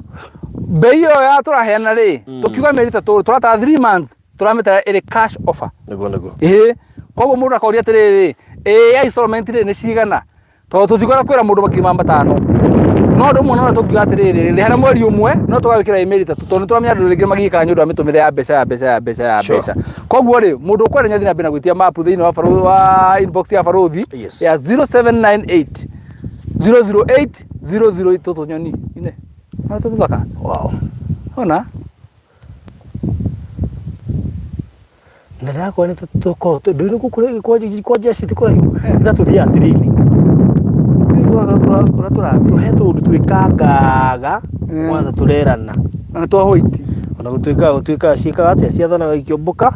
Bei ĩyo ya tũraheana rĩ, tũkiuga mĩeri 3 tũratara 3 months. Tũramĩtara ĩrĩ cash offer. Nĩguo nĩguo. Ĩĩ, koguo mũndũ akoria atĩrĩrĩ, ĩĩ ya installment rĩ nĩ cigana? Tondũ tũtikwenda kwĩra mũndũ makiri ma matano. No ũndũ ũmwe no tũngiuga atĩrĩrĩ, rĩha na mweri ũmwe no tũgagwĩkĩra ĩ mĩeri ĩtatũ, tondũ nĩ tũramenya andũ rĩngĩ magiĩkaga nĩ ũndũ wa mĩtũmĩre ya mbeca ya mbeca ya mbeca ya mbeca. Koguo rĩ, mũndũ ũkwenda nĩ athiĩ na mbere na gwĩtia mapu thĩinĩ wa barũ wa inbox ya barũthi ya 0798 008 008. Tũtũ nyoni ine. Ona tũthaka. Wow. Ona? Na ndakora nĩ tũkoragwo ndũĩ gũkũ kwa jeshi ti kũraihu nĩ ta tũthiaga training. Ũrĩa tũrathiĩ. Tũhe tũũndũ twĩkangaga kwanza tũrerana. Na nĩ twa white. Ona gũtuĩka gũtuĩkaga ciĩkaga atĩa, ciathanaga ikĩũmbũka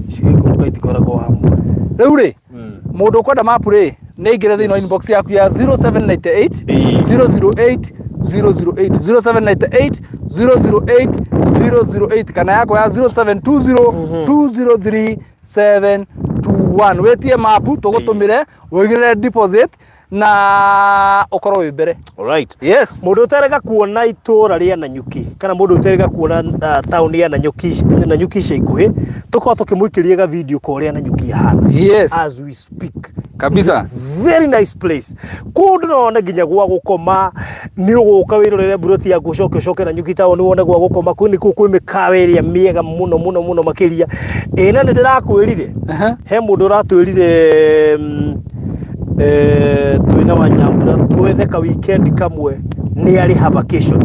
cigĩikũrũka itikoragwo hamwe. Rĩu rĩ, Mũndũ ũkwenda mapu rĩ, nĩ aingĩre thĩinĩ wa inbox yaku ya 0798 008 008, 0798 008 008, kana yakwa ya 0720 203 721. Wĩtie mapu tũgũtũmĩre, wĩigĩrĩre deposit na ũkorwo wĩ mbere. Alright. Yes. Mũndũ ũtarega kuona itũra rĩa Nanyuki kana mũndũ ũtarega kuona taũni ya Nanyuki, Nanyuki ica ikuhĩ, tũkorwo tũkĩmũikĩria ga video ka ũrĩa Nanyuki ihana. As we speak. Kabisa. Very nice place. Kũndũ no wone nginya gwa gũkoma, nĩ ũgũka wĩrorere mburoti yaku ũcoke ũcoke Nanyuki taũni wone gwa gũkoma. Kwĩ nĩkuo kwĩ mĩkawa ĩrĩa mĩega mũno mũno mũno makĩria. Ĩ na nĩ ndĩrakwĩrire he mũndũ ũratwĩrire twĩna Wanyambura twethe ka weekend kamwe nĩ arĩha vacation.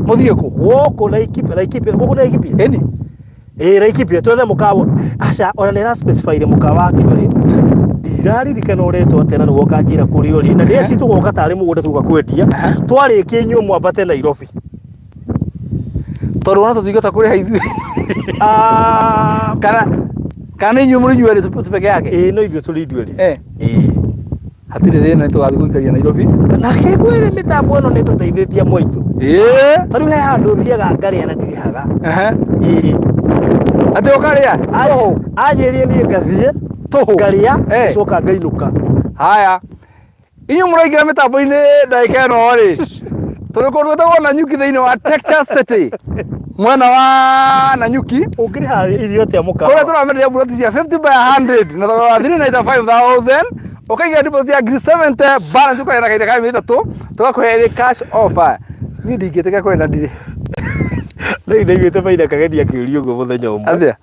Mũthiĩ kũ? Gũkũ Laikipia, Laikipia, gũkũ nĩ Laikipia? Ĩni. Ĩĩ Laikipia twethe mũkawa. Aca ona nĩ ĩra specify mũkawa actually. Ndiraririkana ũretwo atĩa na nĩguo ũkanjĩra kũrĩa ũrĩ. Na ndĩreciria tũgoka tarĩ mũgũnda tuga kwendia. Twarĩkia inyuĩ mwambate Nairobi. Tondũ ona tũtingĩhota kũrĩha ithuĩ. Ah, Kana nĩ inyuĩ mũrĩ inyuĩ erĩ tu peke yake? Ĩĩ no ithuĩ tũrĩ ithuĩ erĩ. Ĩĩ. Hatirĩ thĩna, nĩ tũgathiĩ gũikaria Nairobi. Na kwĩrĩ mĩtambo ĩno nĩ ĩtũteithĩtie mwaitũ. Ta rĩu he handũ thiaga ngarĩa na ndirĩhaga. Ĩĩ. Atĩ ũkarĩa? Tũhũ. Anjĩrire niĩ ngathiĩ Tũhũ. Ngarĩa ngacoka ngainũka. Haya. Inyuĩ mũraingĩra mĩtambo-inĩ ndagĩka ĩno rĩ, tũrĩ kũndũ gwĩtagwo Nanyuki thĩinĩ wa Texas City, mwena wa Nanyuki. Ũngĩrĩha irio atĩa mũkawa? Kũrĩa tũramenderia mburoti cia 50 by 100 na thogora wa 395,000, ũkaiga deposit ya ngiri 70, balance ũkarĩha na kahinda ka mĩeri 3, tũgakũhe ĩrĩ cash offer. Niĩ ndingĩtĩkĩra kũrĩa na ndirĩ. Rĩu ndaiguĩte Maina Kageni akĩũria ũguo mũthenya ũmwe. Atĩa?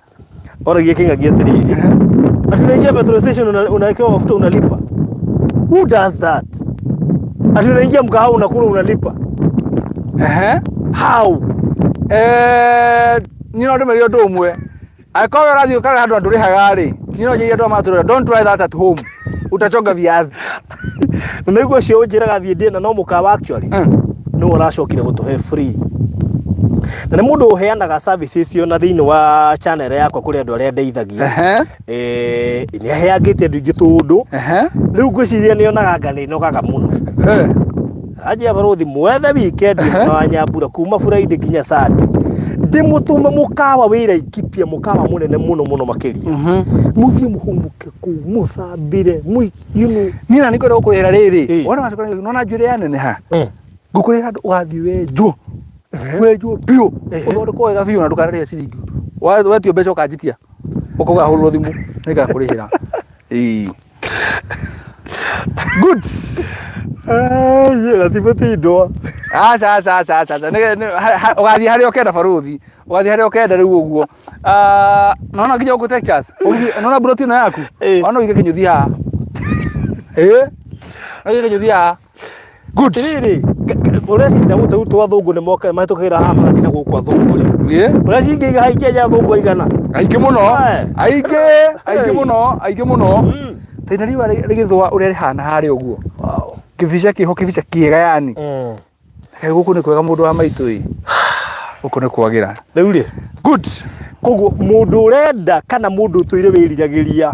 Oragia kĩng'ang'i atĩrĩrĩ, ati unaingia petrol station unawekewa mafuta unalipa. Who does that? Ati unaingia mkahawa unakula unalipa. How? Niĩ no ndĩmerie ũndũ ũmwe. Angĩkorwo we ũrathiĩ ũkarĩa handũ ndũrĩhaga rĩ, niĩ no njarie andũ aya maratũrora, don't try that at home. Utachonga viazi. Na nĩguo ũcio ũnjĩraga thiĩ ndĩe na no mũkawa actually. Nĩwe ũracokire gũtũhe free. Na nĩ mũndũ ũheanaga services icio na thĩinĩ wa channel yakwa kũrĩ andũ arĩa ndeithagia. Nĩ aheangĩte andũ aingĩ tũndũ. Rĩu ngwĩciria nĩ onaga anga nĩ nogaga mũno. Aranjĩra barũthi mwethe weekend na Nyambura kuma Friday nginya Sunday. Ndĩmũtũme mũkawa wĩ Laikipia, mũkawa mũnene mũno mũno makĩria. Mũthiĩ mũhũmũke kũu, mũthambĩre, you know. Niĩ na nĩngwenda gũkũrĩhĩra rĩrĩ. Wona wacoka nona njuĩrĩ yaneneha. Ngũkũrĩhĩra andũ ũgathiĩ wenjwo. Wenjwo biũ. Ũthondekwo wega biũ na ndũkanarĩhe ciringi. Wetio mbeca ũkanjitia. Ũkauga hũrwo thimũ nĩngakũrĩhĩra. Ĩĩ. Good. Ai, na ti mũtindwa. Aca aca aca aca aca. Ũgathiĩ harĩa ũkenda barũthi. Ũgathiĩ harĩa ũkenda rĩu ũguo. Ah, naona nginya gũkũ Texas. Naona broti ĩno yaku. Ona ũige kĩnyũthi haha. Ĩĩ. Ũige kĩnyũthi haha. Good. Atĩrĩrĩ, ũreciria gũta rĩu twa athũngũ nĩ moka mahĩtũkagĩra haha magathiĩ na gũkũ athũngũ rĩ. Ũreciria ingĩiga haha ingĩenja athũngũ aigana? Aingĩ mũno. Aingĩ, aingĩ mũno, aingĩ mũno. Tena riũa rĩgĩthũa ũrĩa rĩhana harĩa ũguo. Wow. Kĩbica kĩho, kĩbica kĩega yani. Kaĩ gũkũ nĩ kwega mũndũ wa maitũ ĩ. Gũkũ nĩ kwagĩra. Rĩu rĩ. Good. Koguo mũndũ ũrenda kana mũndũ ũtũire wĩriragĩria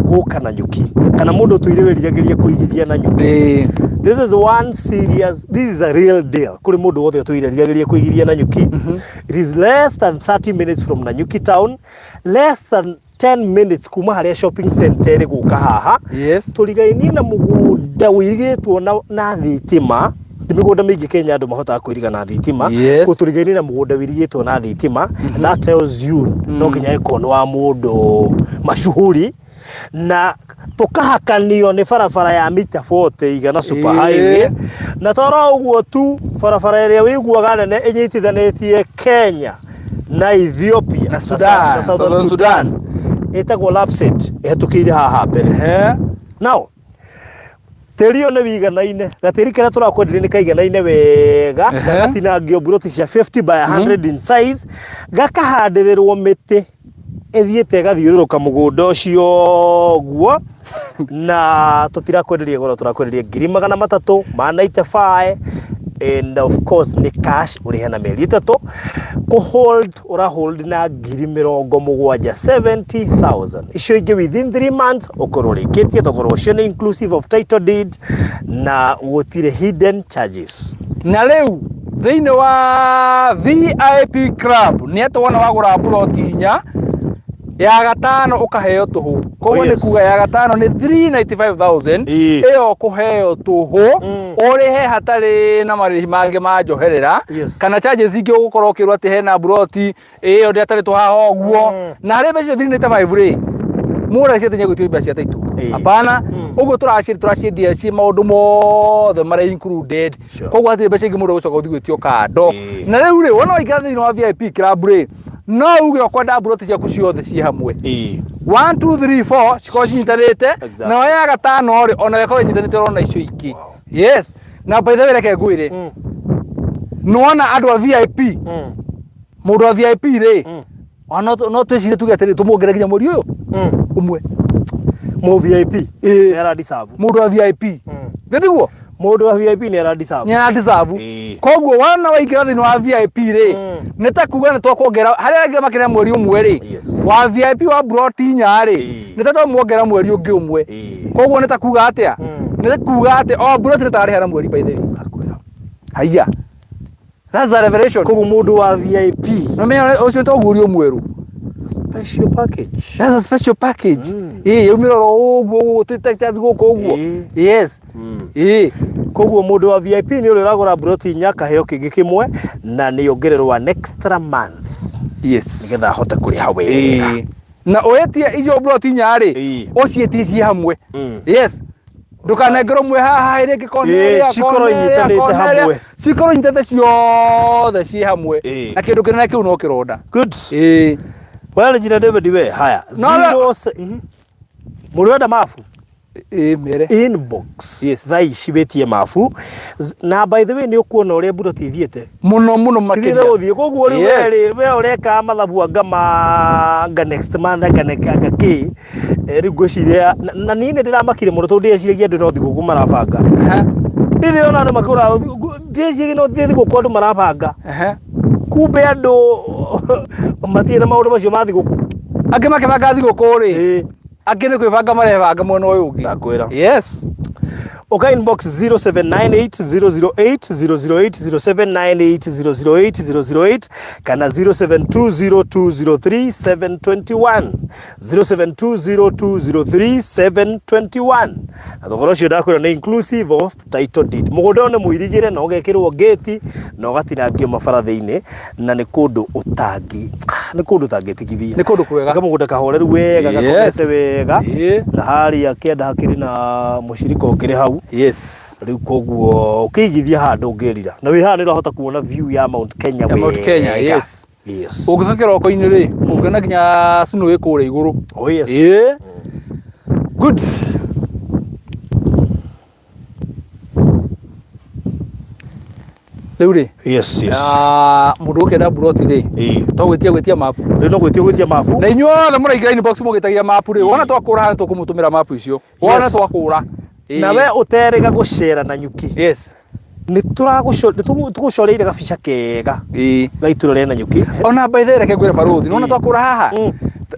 gũka Nanyuki kana mũndũ ũtũire wĩriragĩria kũigithia Nanyuki. This is one serious, this is a real deal. Kũrĩ mũndũ wothe ũtũire eriragĩria kũigithia Nanyuki. It is less than 30 minutes from Nanyuki town, less than 10 minutes kuma harĩa shopping center ĩrĩ gũka haha. Yes. Tũrigainie na mũgũnda ũirigĩtwo na thitima. Ti mĩgũnda mĩingĩ Kenya andũ mahotaga kwĩriga na thitima. Yes. Tũrigaine na mũgũnda wĩirigĩtwo na thitima. That tells you no nginya ĩkorwo nĩ wa mũndũ mashuhuri na tũkahakanio nĩ barabara ya mita 40 igana super highway. Na toro ũguo tu, barabara ĩrĩa wĩiguaga nene ĩnyitithanĩtie Kenya na Ethiopia Na Sudan, na Southern Southern Sudan ĩtagwo Lapsset ĩhetũkĩire haha mbere. Now tĩri ũyũ nĩ wĩiganaine, gatĩri karĩa tũrakwenderia nĩ kaiganaine wega, gagatinangio mburoti cia 50 by 100 in size, gakahandĩrĩrwo mĩtĩ ĩthiĩte ĩgathiũrũrũka mũgũnda ũcio ũguo, na tũtirakwenderia goro, tũrakwenderia 395,000, and of course nĩ cash, ũrĩhe na mĩeri 3, kũ hold ũra hold na 70,000, 70,000, icio ingĩ within 3 months ũkorwo ũrĩkĩtie. Thogora ũcio nĩ inclusive of title deed na gũtirĩ hidden charges. Na rĩu thĩinĩ wa VIP Club nĩ atĩ wona wagũra mburoti inya, ya gatano ũkaheo tũhũ. Koguo nĩ kuga ya gatano nĩ 395,000, ĩyo ũkũheo tũhũ, ũrĩhe hatarĩ na marĩhi mangĩ ma njoherera kana charges ingĩ ũgũkorwo ũkĩrwo atĩ hena mburoti ĩyo ndĩatarĩtwo haha ũguo. Na harĩ mbeca icio 395 rĩ, mũra ciatĩ nĩegwĩtio mbeca cia title. Hapana, ũguo tũraciendia ciĩ maũndũ mothe marĩa included. Koguo hatirĩ mbeca ingĩ mũndũ egũcoka gũthiĩ gwĩtio kando. Na rĩu rĩ, wona waingĩra thĩinĩ wa VIP Club rĩ, no uge ũkwenda mburoti ciaku ciothe ciĩ hamwe, 1 2 3 4 cikorwo cinyitanĩte. Nayo ya gatano rĩ, ona ĩkorwo ĩnyitanĩte ona icio ingĩ. Yes, na by the way, reke ngwĩre, nĩwona andũ a VIP, mũndũ wa VIP rĩ, ona no twĩcirie tuge atĩrĩ, tũmuongerere nginya mweri ũyũ ũmwe. Mũ VIP nĩ ara deserve. Mũndũ wa VIP nĩ tiguo? Mũndũ wa VIP nĩ ara deserve. Nĩ ara deserve. Koguo wona waingĩra thĩinĩ wa VIP rĩ, nĩ ta kuga nĩ twakuongera harĩa angĩ makĩria mweri ũmwe rĩ. Wa VIP wa mburoti inya rĩ, nĩ ta twamuongera mweri ũngĩ ũmwe. Koguo nĩ ta kuga atĩa? Nĩ ta kuga atĩ o mburoti nĩ tararĩha na mweri, by the way. Akwĩra. Haiya, that's a revelation. Koguo mũndũ wa VIP. No menya ũcio toguo mwerũ. Special package. That's a special package. Ĩĩ, yaumĩra oro ũguo ũguo twĩ Texas gũkũ ũguo. Yes. Ĩĩ. Koguo mũndũ wa VIP nĩ ũrĩa ũragũra mburoti inya akaheo kĩngĩ kĩmwe na nĩ ongererwo an extra month nĩgetha ahote kũrĩha wega. Na ũĩtie icio mburoti inya rĩ, ũciĩtie ciĩ hamwe. Yes. Ndũkanengerwo mwe haha ĩrĩa ĩngĩ kona ĩrĩa, cikorwo kona ĩrĩa, inyitanĩte kona ĩrĩa. Hamwe. Cikorwo inyitĩte ciothe ciĩ hamwe. Na kĩndũ kĩnene kĩu no kĩronda. Good. Well, njina David we haya. No, no. Zero Mũndũ ũrenda mabu? Ĩĩ, mere. Inbox. Yes. Thaa ici wĩtie mabu. Na by the way nĩ ũkuona ũrĩa mburoti ithiĩte. Mũno mũno Ithiĩte makĩria. gũthiĩ. Koguo rĩu Yes. we rĩ, we ũreka mathabu anga ma anga next month anga anga kĩ. Rĩu ngwĩciria na niĩ nĩ ndĩramakire mũno tondũ ndĩreciragia andũ no thigũkũ marabanga. Niĩ ndĩrona andũ makĩgũra, ndĩreciragia no thigũkũ andũ marabanga. Kumbe andũ matirĩ na maũndũ macio ma thigũkũ. Angĩ makĩbanga thigũkũ rĩ, angĩ nĩ kwĩbanga marebanga mwena ũyũ ũngĩ. Ndakwĩra. Yes. Ũka inbox 0798 008 008, 0798 008 008 kana 0720 721, 0720203721, na thogora ũcio ndakwĩra nĩ inclusive of title deed. Mũgũnda ũyũ nĩ mũirigĩre na ũgekĩrwo gate na ũgatinangio mabara thĩinĩ, na nĩ kũndũ ũtangi nĩ kũndũ ũtangĩtigithia. Nĩ kũndũ kwega. Nĩ kamũgũnda kahoreru wega, gakomete wega, na harĩa kĩanda hakĩrĩ na mũcirika ũkĩrĩ hau. Rĩu koguo ũkĩigithia haha ndũngĩrira, na wĩ haha nĩ ũrahota kuona view ya Mount Kenya Ya Mount Kenya, wega. Yes. Yes. Ũngĩka kĩroko-inĩ rĩ, ũngĩona nginya snow ĩ kũrĩa igũrũ. Oh yes. Ĩĩ. Good. Rĩu rĩ, Yes. Mũndũ ũkĩenda mburoti rĩ, to gwĩtia gwĩtia mapu. Rĩu no gwĩtia gwĩtia mabu. Na inyuothe mũraingĩra inbox mũgĩtagia mapu rĩ, wona twakũra haha nĩtũkũmũtũmĩra mapu icio. Wona twakũra. Na we ũterĩga gũcera na nyuki. Nĩ tũgũcoreire gabica kega ga itũra rĩa Nanyuki. Ona by the way, reke ngwĩre barũthi, nĩwona twakũra haha,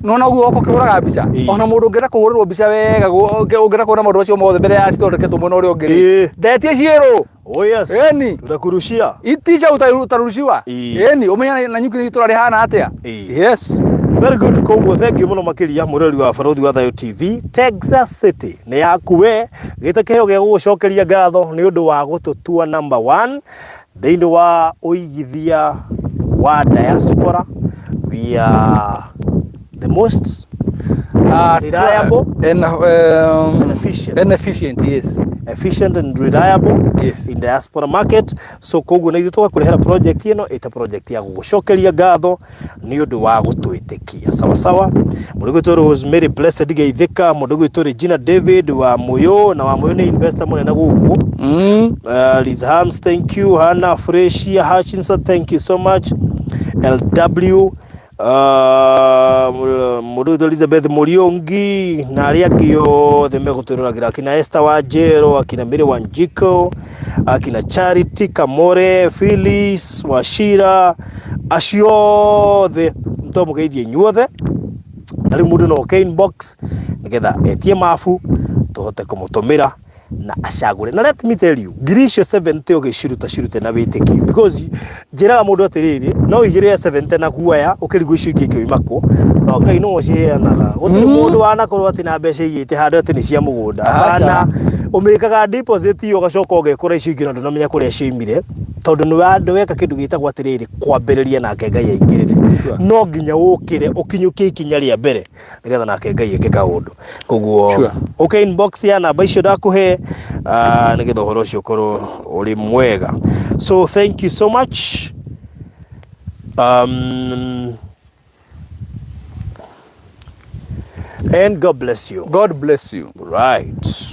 nĩwona ũguo woka ũkĩhũraga mbica, ona mũndũ ũngĩenda kũhũrĩrwo mbica wega, ũngĩenda kuona maũndũ macio mothe mbere ya cithondeketwo mwena ũrĩa ũngĩ rĩ, ndetie ciĩrũ. Oh yes. Ĩni. Tutakurushia. Itisha utarushiwa. Ĩni, ũmenye Nanyuki nĩ itũra rĩhana atĩa. Yes. Very good. Koguo thank you muno makiria murori wa Barothi wa Thayo TV. Texas City nĩ yaku we gĩte kĩheo gĩa gũgũcokeria ngatho nĩ ũndũ wa gũtũtua number one thĩinĩ wa ũigithia wa diaspora. We are the most reliable and and efficient. And efficient, yes. Efficient and reliable in diaspora market. So koguo na ithuĩ tũgakũrehera project ĩno ĩta project ya gũgũcokeria ngatho nĩ ũndũ wa gũtwĩtĩkia. Sawa sawa. Mũndũ gwĩtwo Rosemary Blessed Geithĩka, mũndũ gwĩtwo Regina David wa Mũyũ, na wa Mũyũ nĩ investor mũnene gũkũ. Liz Hams, thank you. Hannah Fresia Hutchinson, thank you so much. LW mũndũ witũ Elizabeth Mũriũngi na arĩa angĩ othe megũtwĩroragĩra, akina Esther Wanjero, akina Mary Wanjiko, akina Charity Kamore, Phyllis Wachira, acio othe tũmũgeithie inyuothe. Na rĩu mũndũ no oke inbox nĩgetha etie mabu tũhote kũmũtũmĩra na acagũre. Na let me tell you, ngiri icio 70 ũgĩciruta cirute na wĩtĩkio, because njĩraga mũndũ atĩrĩrĩ, no ũigĩrĩre 70 na guoya ũkĩrigwo icio ingĩ ingĩoima kũ, no Ngai nĩwe ũciheanaga. Gũtirĩ mũndũ wanakorwo atĩ na mbeca igĩte handũ atĩ nĩ cia mũgũnda. Hapana, ũmĩkaga deposit ĩyo ũgacoka ũgekora icio ingĩ na ndũnamenya kũrĩa cioimire, tondũ nĩ weka kĩndũ gĩtagwo atĩrĩrĩ, kwambĩrĩria nake Ngai aingĩrĩre. No nginya ũkĩre ũkinyũkie ikinya rĩa mbere nĩgetha nake Ngai eke kaũndũ. Koguo ũke inbox ya namba icio ndakũhe, nĩgetha ũhoro ũcio ũkorwo ũrĩ mwega. So thank you so much, and God bless you. God bless you. Right.